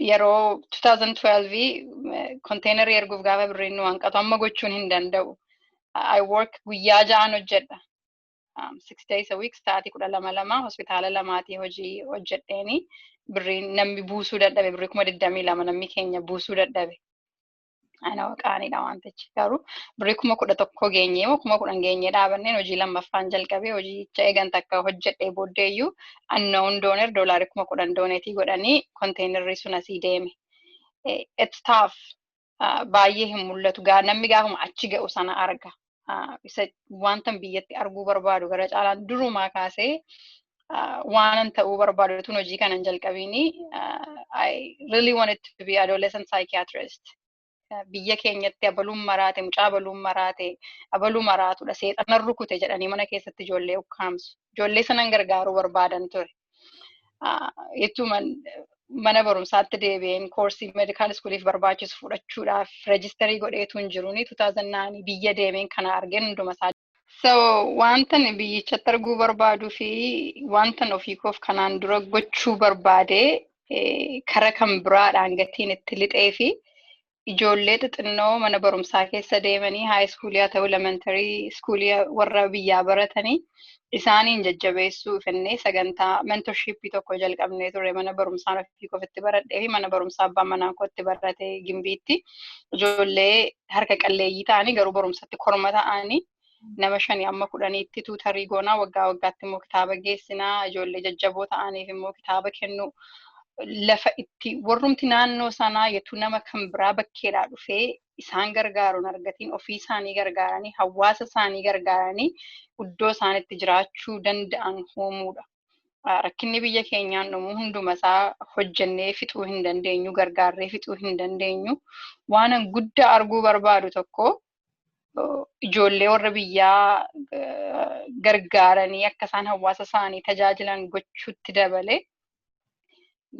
yeroo 2012 containerii erguuf gaafa birriin nu hanqatu, amma gochuun hin danda'u. I work, guyyaa 6n hojjedha. 6 days a week, sa'aatii 12 2 hospitaala lamaatii hojii hojjedheeni birriin namni buusuu dadhabe, birrii 22,000 namni keenya buusuu dadhabe. Ana qaaniidha wantichi, garuu birrii 11,000 geenyee moo 10,000 geenyee dhaabanneen hojii lammaffaan jalqabee. Hojiicha eegan takka hojjedhee booddeeyyuu unknown donor doolaarii 10,000 donate godhanii containerri sun asii deeme. It's tough. Baay'ee hin mul'atu. Namni gaafuma achi ga'u sana arga. Isa wanta biyyatti arguu barbaadu gara caalaan, durumaa kaasee waanan ta'uu barbaadu tun hojii kanan jalqabiini, I really wanted to be adolescent psychiatrist. Biyya keenyatti abaluun maraate, mucaa abaluun maraate, abaluu maraatudha, seexana rukute jedhanii mana keessatti ijoollee ukkaamsu. Ijoollee sanan gargaaruu barbaadan ture. Jechuun mana barumsaatti deebi'een koorsii medical schooliif barbaachisu fudhachuudhaaf register godheetu hin jiruuni 2009 biyya deemeen kana argeen hunduma isaa. So wantan biyyichatti arguu barbaaduu fi wantan ofii koof kanaan dura gochuu barbaade kara kan biraadhaan gatiin itti lixee fi Ijoollee xixinnoo mana barumsaa keessa deemanii, high schoolii haa ta'u elementary schoolii, warra biyyaa baratanii isaaniin jajjabeessuu fennee sagantaa mentorshippii tokko jalqabnee ture mana barumsaa ofii kofitti baradhee fi mana barumsaa abbaa manaa kootti barate Gimbiitti. Ijoollee harka qalleeyyii ta'anii garuu barumsatti korma ta'anii nama 5 amma 10tti tutorii goonaa, waggaa waggaatti immoo kitaaba geessinaa, ijoollee jajjaboo ta'aniif immoo kitaaba kennu. Lafa itti warrumti naannoo sanaa yetuu nama kan biraa bakkeedhaa dhufee isaan gargaaruun argatiin ofii isaanii gargaaranii, hawaasa isaanii gargaaranii, iddoo isaan itti jiraachuu danda'an uumuudha. Rakkinni biyya keenyaan dhumu hunduma isaa hojjennee fixuu hin dandeenyu, gargaarree fixuu hin dandeenyu. Waan guddaa arguu barbaadu tokko, ijoollee warra biyyaa gargaaranii akka isaan hawaasa isaanii tajaajilan gochuutti dabalee,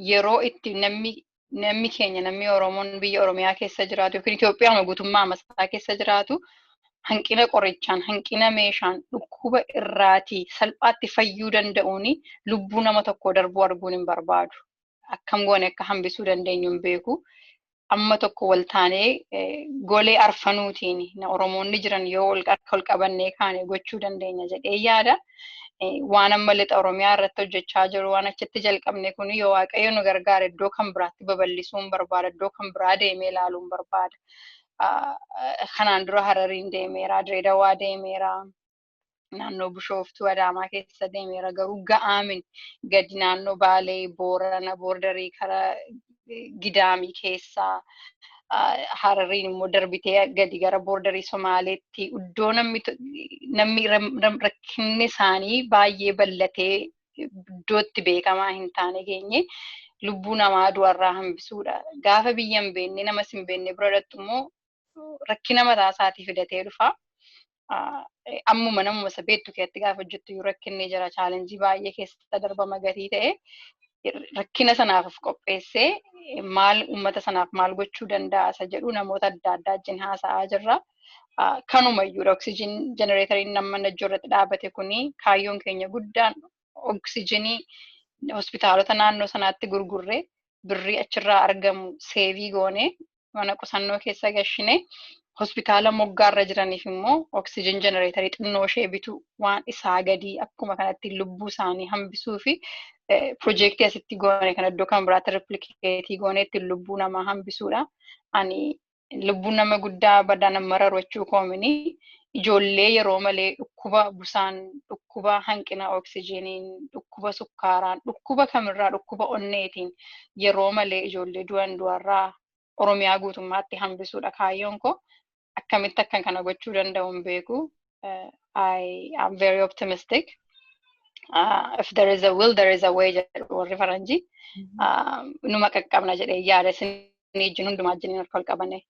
yeroo itti namni keenya, namni Oromoon biyya Oromiyaa keessa jiraatu yookiin Itoophiyaa guutummaa masaa keessa jiraatu, hanqina qorichaan, hanqina meeshaan, dhukkuba irraatii salphaatti fayyuu danda'uun lubbuu nama tokkoo darbuu arguun hin barbaadu. Akkam goone akka hambisuu dandeenyu hin beeku. Amma tokko waltaanee golee arfanuutiin Oromoonni jiran yoo harka ol qabannee kaane gochuu dandeenya jedhee yaada. Waan amma lixa Oromiyaa irratti hojjechaa jiru, waan achitti jalqabne kun, yoo Waaqayyo nu gargaare iddoo kan biraatti babal'isuun barbaada, iddoo kan biraa deemee ilaaluun barbaada. Kanaan dura Harariin deemeera, Direedawaa deemeera, naannoo Bishooftuu, Adaamaa keessa deemeera, garuu ga'aamin gadi naannoo Baalee, Boorana, borderii karaa Gidaamii keessaa, Harariin immoo darbitee gadi gara borderii Somaaleetti, iddoo namni rakkinni isaanii baay'ee bal'atee iddootti beekamaa hin taane geenye lubbuu namaa du'arraa hambisuudha. Gaafa biyya hin beekne, namas hin beekne bira dhattu immoo rakkina mataa isaatii fidatee dhufa. Ammuma namuma isa beektu keessatti gaafa hojjettu iyyuu rakkinni jira, challengeii baay'ee keessa darbama gatii ta'e, rakkina sanaaf of qopheessee maal uummata sanaaf maal gochuu danda'a isa jedhu namoota adda addaa wajjin haasa'aa jirra. Kanumayyuu oxygen generatoriin nama Najjoo irratti dhaabate kuni, kaayyoon keenya guddaan oksijinii hospitaalota naannoo sanaatti gurgurree, birrii achirraa argamu save goonee mana qusannoo keessa gashine, hospitaala moggaarra jiraniif immoo oxygen generatorii xinnoo ishee bitu, waan isaa gadii akkuma kanatti lubbuu isaanii hambisuu fi piroojeektii asitti goone kan iddoo kan biraatti replicate goonee ittiin lubbuu namaa hambisuudha. Ani lubbuun nama guddaa badaa nama mararu jechuu koomini, ijoollee yeroo malee dhukkuba busaan, dhukkuba hanqina oksijiniin, dhukkuba sukkaaraan, dhukkuba kamirraa, dhukkuba onneetiin yeroo malee ijoollee du'an du'arraa Oromiyaa guutummaatti hambisuudha kaayyoon koo. Akkamitti akkan kana gochuu danda'u hin beeku. I am very optimistic. If there is a will, there is a way jedhu warri faranjii. Numa qaqqabna jedhee yaada, isin wajjin hundumaa wajjin harka ol qabane.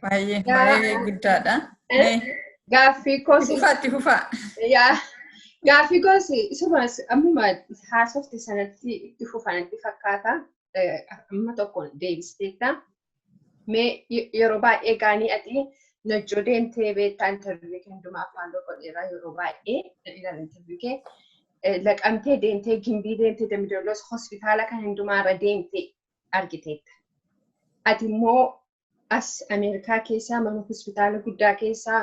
Baay'ee baay'ee guddaadha. Gaaffii koos. Fufaatti fufaa. Yaa, gaaffii koos isuma ammuma haasofte sanatti itti fufanatti fakkaata. Amma tokko deebisteetta. Mee yeroo baay'ee gaanii ati Najjoo deemtee beektaa, interview kee hundumaa afaan godheera, yeroo baay'ee ilaala interview kee. Laqamtee deemtee, Gimbii deemtee, Dambidolos hospitaala kan hundumaarra deemtee argiteetta. Ati immoo as Ameerikaa keessaa mana hospitaala guddaa keessaa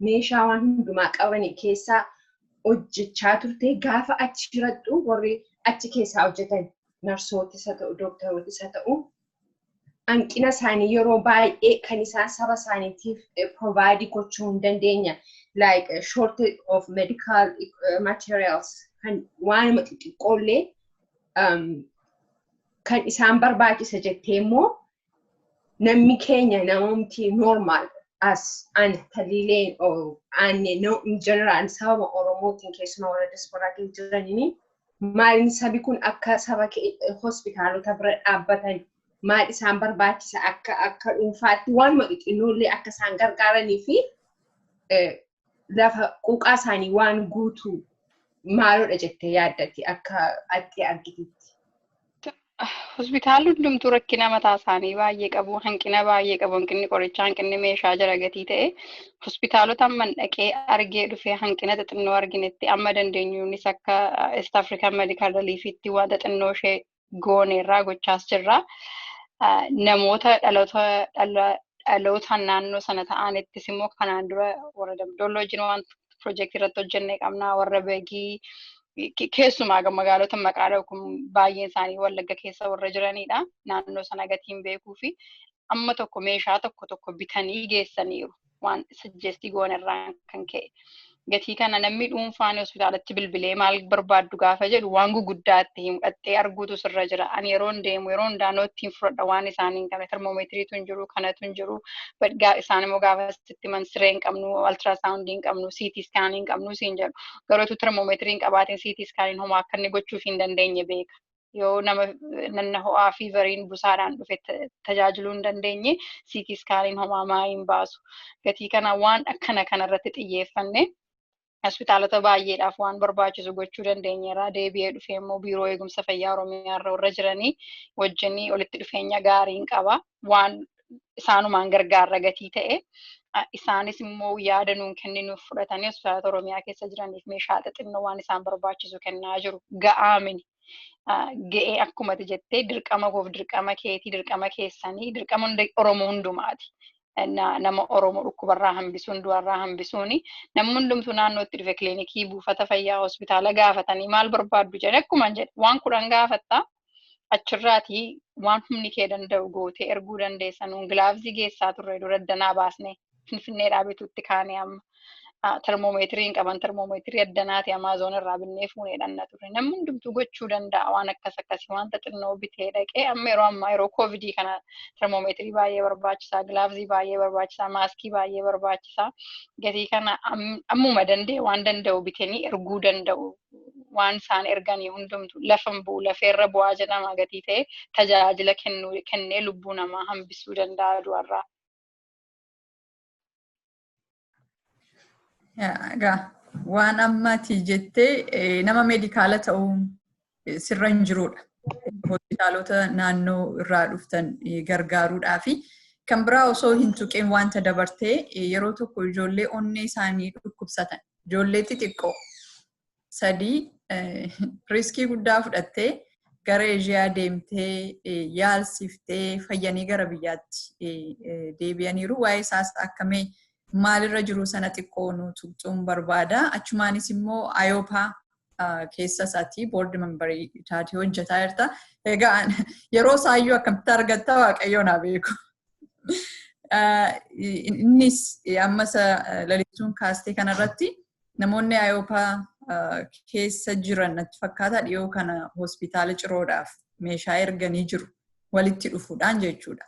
meeshaa waan hundumaa qaban keessaa hojjechaa turte. Gaafa achi jirattu warri achi keessaa hojjetan, narsootis haa ta'u, dooktarootis haa ta'u, hanqina isaanii yeroo baay'ee kan isaan saba isaaniitiif provide gochuu hin dandeenya. Like shortage of medical materials, kan waanuma xixiqqoollee kan isaan barbaachisa jettee immoo, namni keenya, namumti normal as an taliileen aanne in general sababa Oromootiin, keessumaa warra diasporaa keessa jiraniin, maaliin sabi kun akka saba hospitaalota bira dhaabbatan maal isaan barbaachisa, akka dhuunfaatti waanuma xixinnoollee akka isaan gargaaranii fi lafa quuqaa isaanii waan guutuu maaloodha jettee yaaddatti akka ati argitetti? Hospitaalli hundumtuu rakkina mataa isaanii baay'ee qabu, hanqina baay'ee qabu, hanqinni qorichaa, hanqinni meeshaa jira gatii ta'e, hospitaalota amman dhaqee argee dhufee hanqina xixinnoo arginetti amma dandeenyuunis akka East African Medical Reliefitti waan xixinnoo ishee Gooneerraa gochaas jirra. Namoota dhalootaan naannoo sana ta'anittis immoo kanaan dura warra Dambidolloo wajjin waan piroojeektii irratti hojjennee qabna. Warra Beegii, keessumaa magaalota maqaa kun baay'een isaanii Wallagga keessa warra jiranidha. Naannoo sana gatiin beekuu fi amma tokko meeshaa tokko tokko bitanii geessaniiru waan suggest goonerraan kan ka'e. Gatii kana namni dhuunfaan hospitaalatti bilbilee maal barbaaddu gaafa jedhu waan guguddaa itti himu arguutu sirra jira. Ani yeroon deemu yeroo hundaa note iin fudhadha. Waan isaan hin qabne, termoomeetiriitu hin jiru, kanatu hin jiru. Isaan immoo gaafa sitti himan siree hin qabnu, ultrasound ii hin qabnu, CT scan ii hin qabnu siin jedhu. Garuu termoomeetirii hin qabaatin CT scan iin homaa akka inni gochuuf hin dandeenye beeka. Yoo nama nanna ho'aa fever iin busaadhaan dhufe tajaajiluu hin dandeenye, CT scan iin homaa maa hin baasu. Gatii kana waan akkana kanarratti xiyyeeffanne hospitaalota baay'eedhaaf waan barbaachisu gochuu dandeenyeerra. Deebi'ee dhufee immoo Biiroo Eegumsa Fayyaa Oromiyaa irra warra jiranii wajjinii walitti dhufeenya gaariin qaba. Waan isaanumaan gargaarra gatii ta'e. Isaanis immoo yaada nuun kenninuuf fudhatanii hospitaalota Oromiyaa keessa jiraniif meeshaa xixinnoo waan isaan barbaachisu kennaa jiru. Ga'aa mini. Ga'ee akkumati jettee dirqama koof, dirqama keetii, dirqama keessanii, dirqama Oromoo hundumaati. Nama Oromoo dhukkubarraa hambisuun, du'arraa hambisuuni, namni hundumtuu naannootti dhufe kilinikii, buufata fayyaa, hospitaala gaafatanii maal barbaaddu jedhe, akkuma jedhe waan 10 gaafatta, achirraatii waan humni kee danda'u gootee erguu dandeessa. Nuun gloves ii geessaa turre dura, addanaa baasne Finfinnee bituutti kaane. Amma termoomeetirii hin qaban, termoomeetirii addanaati Amazon irraa binnee fuunee dhanna turre. Namni hundumtuu gochuu danda'a waan akkas akkasii, wanta xinnoo bitee dhaqee. Amma yeroo ammaa yeroo koovidii kana termoomeetirii baay'ee barbaachisaa, gloves ii baay'ee barbaachisaa, maaskii baay'ee barbaachisaa. Gatii kana ammuma danda'e waan danda'u bitanii erguu danda'u. Waan isaan erganii hundumtu lafa bu'u, lafeerra bu'aa jedhama gatii ta'e tajaajila kennee lubbuu namaa hambisuu danda'a du'arraa. Egaa waan ammati jettee nama medical a ta'uun sirra hin jirudha. Hospitaalota naannoo irraa dhuftan gargaaruudhaafi. Kan biraa osoo hin tuqin wanta dabartee, yeroo tokko ijoollee onnee isaanii dhukkubsatan, ijoollee xixiqqoo sadii, risk ii guddaa fudhattee gara Eeshiyaa deemtee yaalsiftee fayyanii gara biyyaatti deebi'aniiru. Waa'ee isaas akkamii maalirra jiru sana xiqqoo nu tuqxuun barbaada. Achumaanis immoo AYOPA keessa isaatii board member ii taatee hojjetaa jirta. Egaa yeroo isaayyuu akkamitti argatta, Waaqayyoon haa beeku. Innis ammas Lalistuun kaastee kanarratti namoonni AYOPA keessa jiran natti fakkaata dhiyoo kana hospitaala Ciroodhaaf meeshaa erganii jiru walitti dhufuudhaan jechuudha.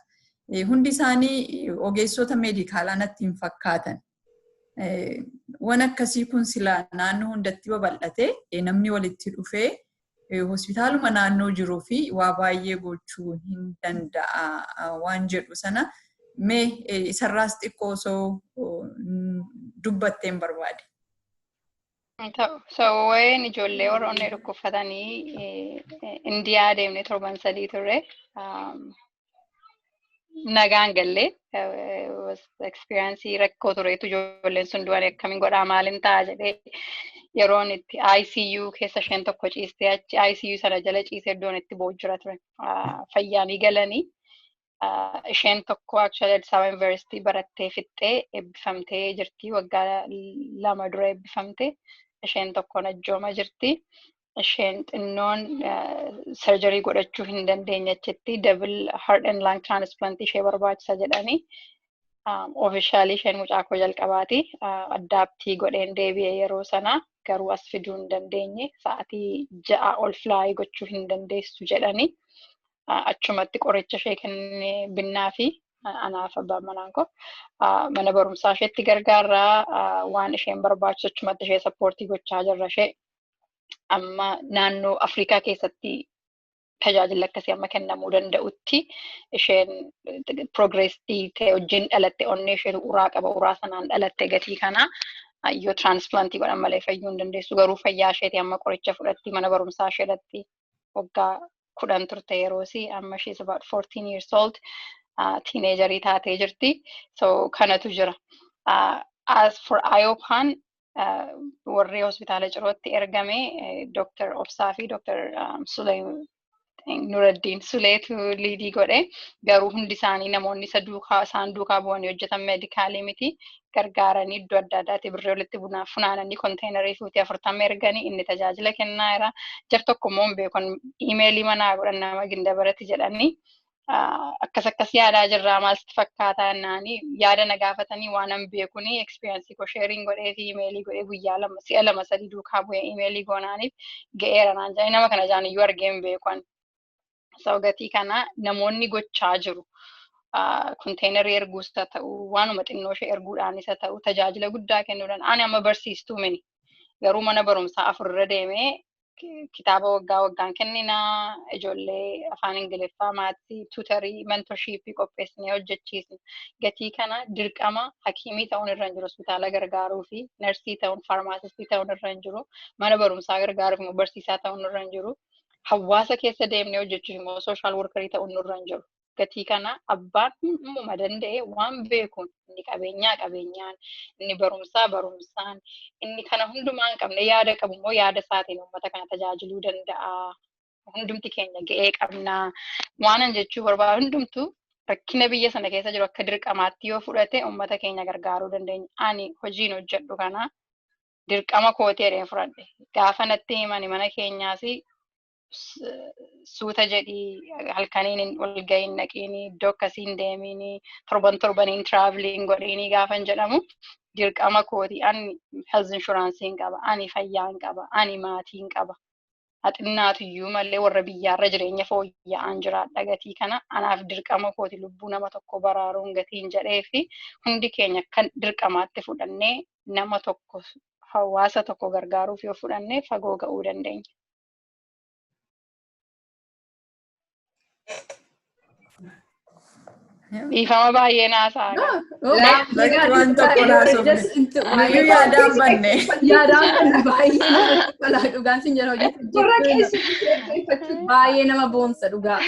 Hundi isaanii ogeessota medical aa natti hin fakkaatan. Waan akkasii kun silaa naannoo hundatti babal'atee namni walitti dhufee hospitaaluma naannoo jiruu fi waa baay'ee gochuu hin danda'a waan jedhu sana mee isarraas xiqqoo osoo dubbatteen barbaade. So waa'een ijoollee warra onnee dhukkubfatanii Indiyaa deemnee torban 3 turre. Nagaan gallee experience rakkoo tureetu, ijoolleen sun du'an, akkamiin godhaa, maaliin ta'a jedhee yeroon itti ICU keessa isheen tokko ciistee achi ICU sana jala ciisee iddoon itti boojjira ture. Fayyaanii galanii isheen tokko actually Addis Ababa University barattee fixxee eebbifamtee jirti. Waggaa 2 dura eebbifamte. Isheen tokko najjooma jirti. Isheen xinnoon surgery godhachuu hin dandeenye, achitti double heart and lung transplant ishee barbaachisa jedhanii. Officially isheen mucaa koo jalqabaati. Adopt ii godheen deebi'e yeroo sana, garuu as fiduu hin dandeenye. Sa'aatii 6 ol fly gochuu hin dandeessu jedhanii. Achumatti qoricha ishee kennee binnaa fi anaaf abbaan manaan koo mana barumsaa isheetti gargaarraa, waan isheen barbaachisu achumatti ishee support ii gochaa jirra ishee. Amma naannoo Afrikaa keessatti tajaajilli akkasii amma kennamuu danda'utti isheen progress ii ta'e wajjin dhalatte. Onnee isheetu uraa qaba, uraa sanaan dhalatte. Gatii kana yoo transplant ii godhan malee fayyuu hin dandeessu. Garuu fayyaa isheeti amma qoricha fudhatti, mana barumsaa isheedhatti waggaa 10 turte yeroosi. Amma she is about 14 years old, teenager ii taatee jirti. So kanatu jira. As for IOPAN, warri hospitaala Cirootti ergame Dr. Obsaa fi Dr. Suleim Think Nuraddiin Suleetu lead godhe. Garuu hundi isaanii namoonni isa duukaa isaan duukaa bu'anii hojjetan medicalii miti, gargaaranii iddoo adda addaatti birrii walitti funaananii containerii fuutii 40 erganii inni tajaajila kennaa jira. Jar tokko immoo hin beekan, emailii manaa godhan, nama Gindabarati jedhanii akkas akkas yaadaa jirraa, maal sitti fakkaataa naanii yaada na gaafatanii, waan an beekuni experience koo sharing godhee fi emailii godhee guyyaa 2 si'a 2 3 duukaa bu'ee emailii goonaaniif ga'eera naan jedhanii, nama kana jaan iyyuu argee hin beekan. So gatii kana namoonni gochaa jiru. Containerii erguus haa ta'u, waanuma xinnoo ishee erguudhaanis haa ta'u, tajaajila guddaa kennuudhaan. Ani amma barsiistuu mini. Garuu mana barumsaa afur irra deemee kitaaba waggaa waggaan kenninaa, ijoollee afaan Ingiliffaa, maatii, tutorii, mentorshipii qopheessinee hojjechiisna. Gatii kana dirqama hakiimii ta'uun irra hin jiru, hospitaala gargaaruu fi narsii ta'uun, pharmacistii ta'uun irra hin jiru, mana barumsaa gargaaruuf immoo barsiisaa ta'uun irra hin jiru, hawaasa keessa deemnee hojjechuuf immoo social workerii ta'uun irra hin jiru. Gatii kana abbaan hunduma danda'e waan beekuun, inni qabeenyaa qabeenyaan, inni barumsaa barumsaan, inni kana hundumaa hin qabne yaada qabu immoo yaada isaatiin uummata kana tajaajiluu danda'a. Hundumti keenya ga'ee qabna. Waan an jechuu barbaadu, hundumtuu rakkina biyya sana keessa jiru akka dirqamaatti yoo fudhate uummata keenya gargaaruu dandeenya. Ani hojiin hojjedhu kana dirqama kootii jedhee fudhadhe. Gaafa natti himani mana keenyaas suuta jedhii, halkaniin hin ol gahin dhaqiini, iddoo akkasii hin deemini, torban torbaniin traveling godhiini gaafan jedhamu, dirqama kooti. Ani health insurance hin qaba, ani fayyaa hin qaba, ani maatii hin qaba. Haxinnaatu iyyuu malee warra biyyaarra jireenya fooyya'aan jiraadha. Gatii kana anaaf dirqama kooti lubbuu nama tokko baraaruun gatiin jedhee fi hundi keenya kan dirqamaatti fudhannee nama tokko, hawaasa tokko gargaaruuf yoo fudhannee fagoo ga'uu dandeenya. Dhiifama, baay'ee naasaa. Waan tokko naasofne. Nuyyuu yaadaan banne. Yaadaan banne, baay'ee namatti tola, dhugaan sin jedha, hojii Gurra keessa. Baay'ee nama boonsa, dhugaa.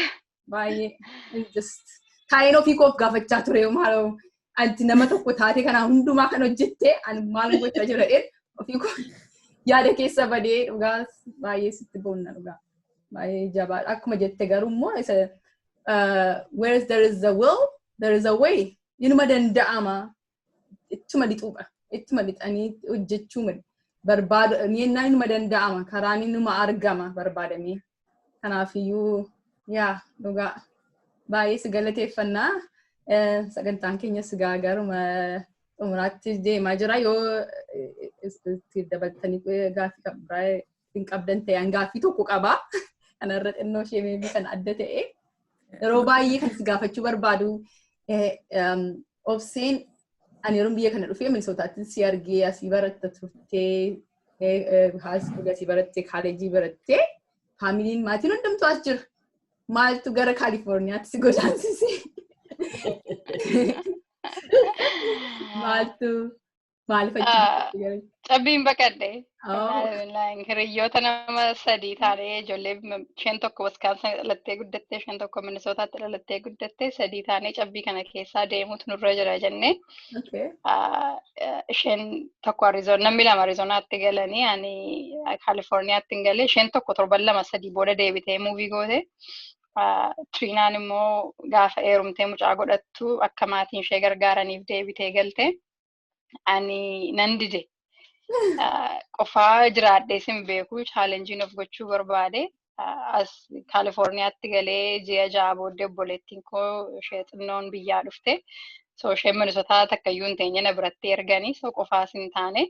Baay'ee just taa'een ofii koof gaafachaa ture, maaloo anti nama tokko taate kana hundumaa kan hojjette ani maal gochaa jira jedheen ofii koo yaada keessa badee. Dhugaa baay'ee sitti boonna, dhugaa. Baay'ee jabaadha. Akkuma jette garuu immoo isa where there is a will, there is a way. Inuma danda'ama. Ittuma lixuudha. Ittuma lixanii hojjechuu barbaadu. Yennaan inuma danda'ama. Karaan inuma argama barbaadamee. Kanaafiyyuu yaa dhugaa baay'ee si galateeffannaa. Sagantaan keenya sigaa garuma xumuraatti deemaa jira. Yoo itti dabaltanii gaaffii biraa hin qabdan ta'e, an gaaffii tokko qaba. Kanarra xinnoo ishee maybe kan adda ta'e. Yeroo baay'ee kan si gaafachuu barbaadu, Obseen, ani yeroo biyya kana dhufee Minisootaatti si argee, asii baratta turtee, high schoolii asii barattee, kaalejii barattee, familyiin maatiin hundumtuu as jira. Maaltu gara Kaalifoorniyaatti si godaansise? Maaltu maaliif achi gara? Cabbiin baqadhe. Hiriyoota nama sadii taanee, ijoollee isheen tokko Wisconsin dhalattee guddattee, isheen tokko Minisootaatti dhalattee guddattee, sadii taanee cabbii kana keessaa deemuutu nurra jira jennee. Isheen tokko Arizoona, namni lama Arizonaatti galanii ani Kaalifoorniyaatti hin galee, isheen tokko torban 2 3 booda deebitee move goote. Tiriinaan immoo gaafa heerumtee mucaa godhattu akka maatiin ishee gargaaraniif deebitee galte. Ani nan dide. Qofaa jiraadhee sin beeku, challengeiin of gochuu barbaade. As Kaalifoorniyaatti galee ji'a 6 booddee obboleettiin koo ishee xinnoon biyyaa dhufte. So isheen Minisotaa takkayyuu hin teenye, na biratti erganii, so qofaas hin taane.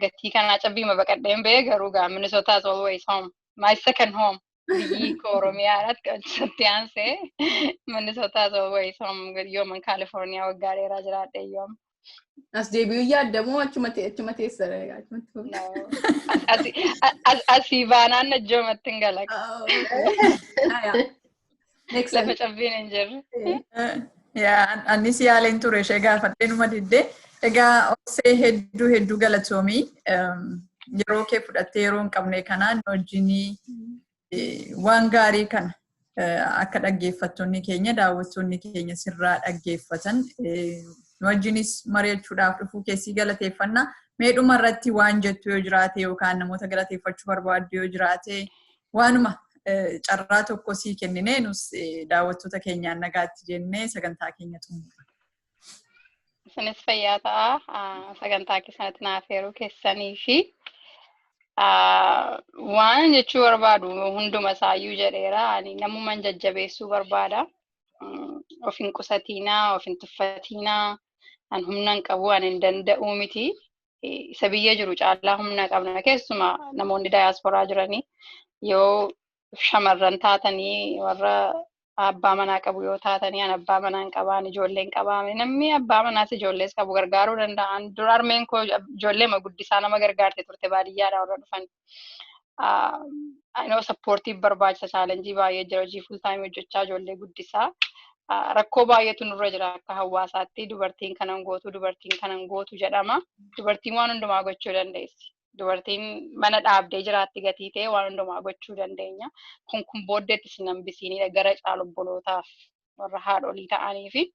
Gatii kanaa cabbiima baqadheen ba'e, garuu gaa Minisotaa is always home. My second home. Biyyi koo Oromiyaadhaatti hojjetti aansee Minisotaa is always home. Yooman Kaalifoorniyaa waggaa dheeraa jiraadhe yoom. As deebi'uu yaaddamoo achuma teessa? Asii baanaan najjoomatti hin gala. Lafa cabbiin hin jirre. Anis yaaleen ture, ishee gaafadhee numa diddee. Egaa Obsee, hedduu hedduu galatoomii. Yeroo kee fudhattee yeroo hin qabne kanaan wajjin waan gaarii kana akka dhaggeeffattoonni keenya, daawwattoonni keenya sirraa dhaggeeffatan, nu wajjinis mari'achuudhaaf dhufuu keessii galateeffanna. Meedhuma irratti waan jettu yoo jiraate yookaan namoota galateeffachuu barbaaddu yoo jiraate, waanuma Carraa tokko sii kenninee nus daawwattoota keenyaan nagaatti jennee sagantaa keenya xumurra. Isinis fayyaa ta'a. Sagantaa keessanitti naaf yeroo keessanii fi waan jechuu barbaadu hunduma isaayyuu jedheera. Ani namumaan jajjabeessuu barbaada. Of hin qusatiinaa, of hin tuffatiinaa, an humna hin qabu, an hin danda'u miti. Isa biyya jiru caalaa humna qabna. Keessumaa namoonni daayasporaa jiranii yoo shamarran taatanii, warra abbaa manaa qabu yoo taatanii, an abbaa manaa hin qabaan, ijoollee hin qabaame, namni abbaa manaas ijoollees qabu gargaaruu danda'an. Dura harmeen koo ijoollee guddisaa nama gargaarte turte, baadiyyaadhaa warra dhufan. I know supportiif barbaachisa, challenge baay'ee jira, hojii full time hojjechaa ijoollee guddisaa. Rakkoo baay'eetu nurra jira akka hawaasaatti, dubartiin kanan gootu, dubartiin kanan gootu jedhama. Dubartiin waan hundumaa gochuu dandeessi. Dubartiin mana dhaabdee jiraatti gatii ta'e waan hundumaa gochuu dandeenya. Kun booddeetti isin hambisiinidha gara caalu obbolootaaf, warra haadholii ta'anii fi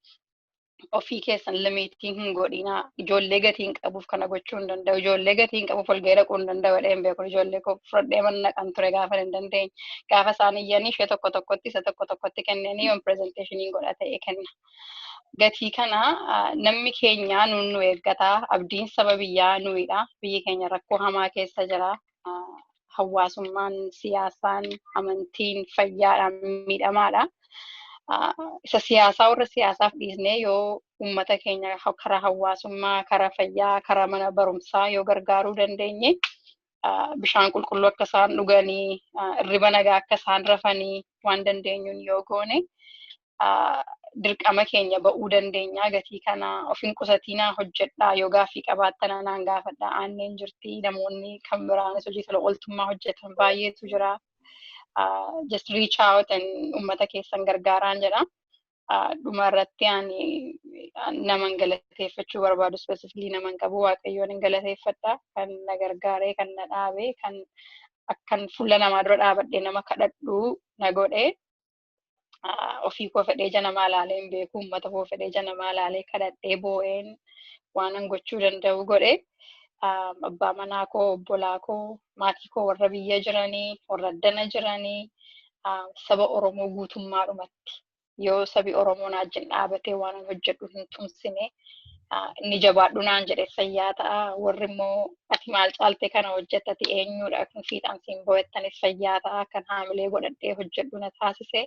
ofii keessan limitii hin godhinaa. Ijoollee gatii hin qabuuf kana gochuu hin danda'u. Ijoollee gatii hin qabuuf walgahii dhaquu hin danda'u jedhee hin beeku. Ijoollee koo fudhadhee mana naqan ture gaafa hin dandeenye. Gaafa isaan iyyanii ishee tokko tokkotti, isa tokko tokkotti kennanii, yoon presentation godha ta'e kenna. Gatii kana namni keenya nuun nu eeggataa, abdiin saba biyyaa nuyidha. Biyyi keenya rakkoo hamaa keessa jira. Hawaasummaan, siyaasaan, amantiin, fayyaadhaan miidhamaadha. Isa siyaasaa warra siyaasaaf dhiisnee yoo uummata keenya karaa hawaasummaa, karaa fayyaa, karaa mana barumsaa yoo gargaaruu dandeenye, bishaan qulqulluu akka isaan dhuganii, hirriba nagaa akka isaan rafanii waan dandeenyuun yoo goone, dirqama keenya ba'uu dandeenya. Gatii kana of hin qusatiinaa, hojjedhaa. Yoo gaaffii qabaattan anaan gaafadhaa. Aanneen jirti, namoonni kan biraanis hojii tola ooltummaa hojjetan baay'eetu jira. Just reach out and uummata keessan gargaaraan jedha. Dhuma irratti ani naman galateeffachuu barbaadu specifically naman qabu, Waaqayyoon hin galateeffadha. Kan na gargaaree, kan na dhaabee, kan akkan fuula namaa dura dhaabadhee nama kadhadhu na godhee, ofii koo fedhee ija namaa ilaalee hin beeku, uummata koo fedhee ija namaa ilaalee kadhadhee boo'een waan an gochuu danda'u godhe. Abbaa manaa koo, obbolaa koo, maatii koo warra biyya jiranii, warra addana jiranii, saba Oromoo guutummaadhumatti, yoo sabi Oromoo na wajjin dhaabatee waan an hojjedhu hin tumsine, inni jabaadhu naan jedhe fayyaa ta'a. Warri immoo ati maal caaltee kana hojjettati, eenyudha kun, fiixaan siin bo'ettanis fayyaa ta'a. Kan haamilee godhadhee hojjedhu na taasise.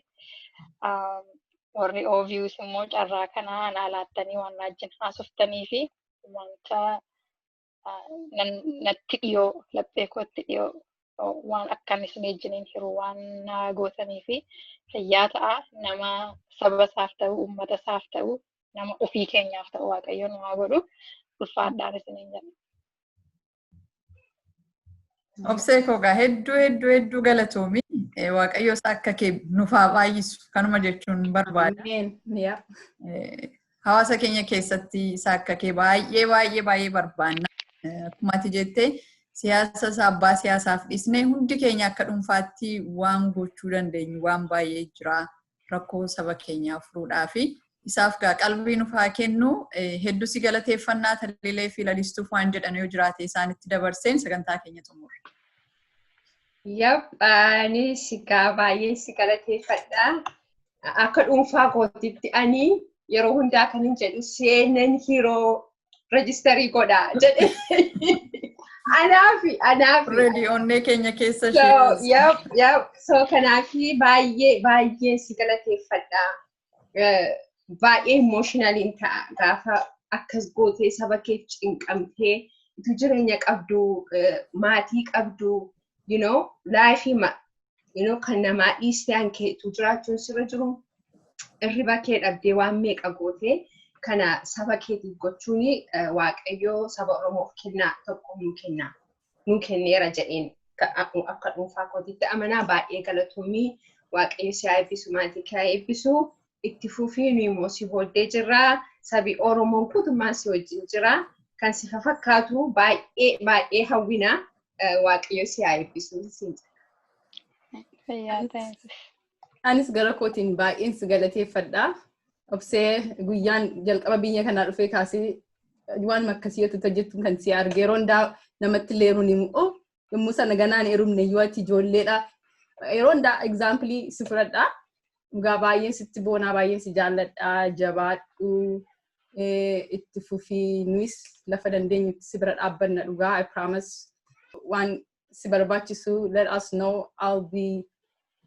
Warri OVUs immoo carraa kanaa naa laattanii waan na wajjin haasoftanii fi wanta natti dhiyoo, laphee kootti dhiyoo, waan akkan isin wajjiniin hiru waan na gootanii fi fayyaa ta'a. Nama saba isaaf ta'u, uummata isaaf ta'u, nama ofii keenyaaf ta'u Waaqayyo nu haa godhu. Ulfaadhaan isiniin jedha. Obsee koogaa, hedduu hedduu hedduu galatoomi. Waaqayyo isa akka kee nuuf haa baay'isu kanuma jechuun barbaada. Hawaasa keenya keessatti isa akka kee baay'ee baay'ee baay'ee barbaanna. Akkuma ati jettee, siyaasa isaa abbaa siyaasaaf dhiisnee hundi keenya akka dhuunfaatti waan gochuu dandeenyu waan baay'ee jira rakkoo saba keenyaa furuudhaa fi isaaf gaa qalbii nuuf haa kennu. Hedduu si galateeffannaa. Taliilee fi Lalistuuf waan jedhan yoo jiraate isaanitti dabarseen sagantaa keenya xumurra. Yep, anis egaa baay'ee si galateeffadha. Akka dhuunfaa kootitti ani yeroo hundaa kan hin jedhu CNN hero register godha jedhe. Anaafi anaafi. Already onnee keenya keessa So, ishee. Yep. So kanaafi baay'ee baay'ee si galateeffadha. Baay'ee emotionaliin ta'a gaafa akkas gootee saba keef cinqamtee, utuu jireenya qabdu, maatii qabdu, life kan namaa dhiistee an keetu jiraachuun sirra jiru, irriba kee dhabdee waan meeqa gootee kana saba keetiif gochuun, Waaqayyoo saba Oromoof kennaa tokko nuu kennaa nuu kenneera jedheen akka dhuunfaa kootitti amanaa. Baay'ee galatoomii, Waaqayyo si haa eebbisu, maatii kee haa eebbisu, itti fufii. Nu immoo si booddee jirra, sabi Oromoon guutummaan si wajjin jira, kan si fakkaatu baay'ee baay'ee hawwina. Waaqayyo si haa eebbisu siin jedha. Fayyaa ta'e. Anis gara kootiin baay'een si galateeffadha. Obsee, guyyaan jalqaba biyya kanaa dhufee kaasee waan akkasii yoo hojjettu kan si arge, yeroo hundaa namatti illee himu, oh, yommuu sana ganaan heerumne iyyuu ati ijoolleedha. Yeroo hundaa example si fudhadha. Dhugaa baay'een sitti boonaa, baay'een si jaalladha. Jabaadhu, itti fufii, nuyis lafa dandeenyutti si bira dhaabbanna dhugaa. I promise, waan si barbaachisu let us know. I'll be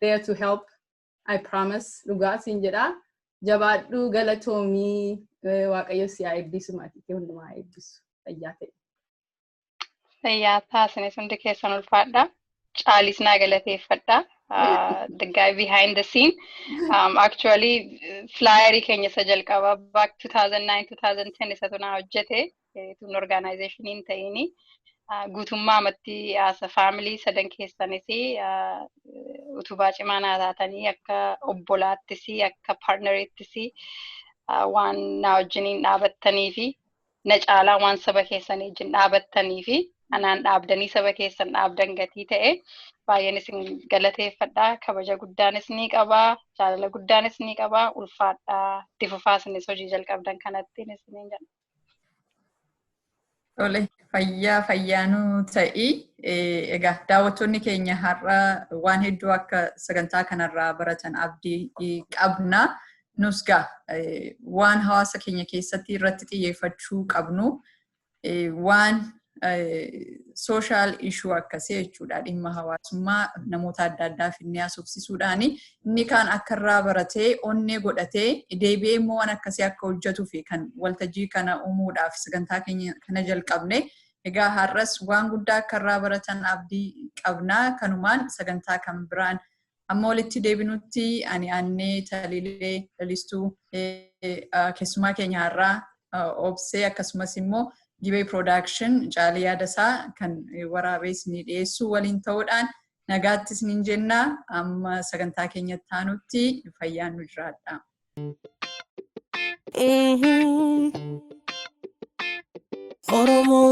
there to help. I promise, dhugaa siin jedha. Jabaadhu, galatoomii, Waaqayyo si haa eebbisu, maatii kee hundumaa haa eebbisu, fayyaa ta'e. Fayyaa taasinis, hundi keessan ulfaadha. Caalis naa galateeffadha. The guy behind the scene. Actually, flyerii keenya isa jalqaba back 2009 2010 isatu naa hojjete, tun organizationiin ta'ini. Guutummaa amatti as a family sadan keessanis utubaa cimaa naa taatanii, akka obbolaattis akka partnerittis waan naa wajjiniin dhaabattanii fi na caalaa waan saba keessanii wajjin dhaabattanii fi anaan dhaabdanii saba keessan dhaabdan gatii ta'e baay'een isin galateeffadha. Kabaja guddaanis ni qabaa, jaalala guddaanis ni qabaa, ulfaadhaa, itti fufaa isinis hojii jalqabdan kanatti isiniin jedha. Tole, fayyaa fayyaanuu ta'i. Egaa daawwattoonni keenya har'a waan hedduu akka sagantaa kanarraa baratan abdii qabna. Nus gaa waan hawaasa keenya keessatti irratti xiyyeeffachuu qabnu waan social issue akkasii jechuudha. Dhimma hawaasummaa namoota adda addaa finnee haasofsiisuudhaani inni kaan akka irraa baratee onnee godhatee deebi'ee immoo waan akkasii akka hojjetuu fi kan waltajjii kana uumuudhaaf sagantaa keenya kana jalqabne. Egaa har'as waan guddaa akka irraa baratan abdii qabnaa. Kanumaan sagantaa kan biraan amma walitti deebinutti, ani Annee Taliilee Lalistuu, keessumaa keenya har'aa Obsee, akkasumas immoo Gibee Production Caalii Yaadasaa kan waraabee isinii dhiyeessuu waliin ta'uudhaan nagaatti isiniin jenna. Amma sagantaa keenyatti aanutti fayyaan nu jiraadha. Oromoo.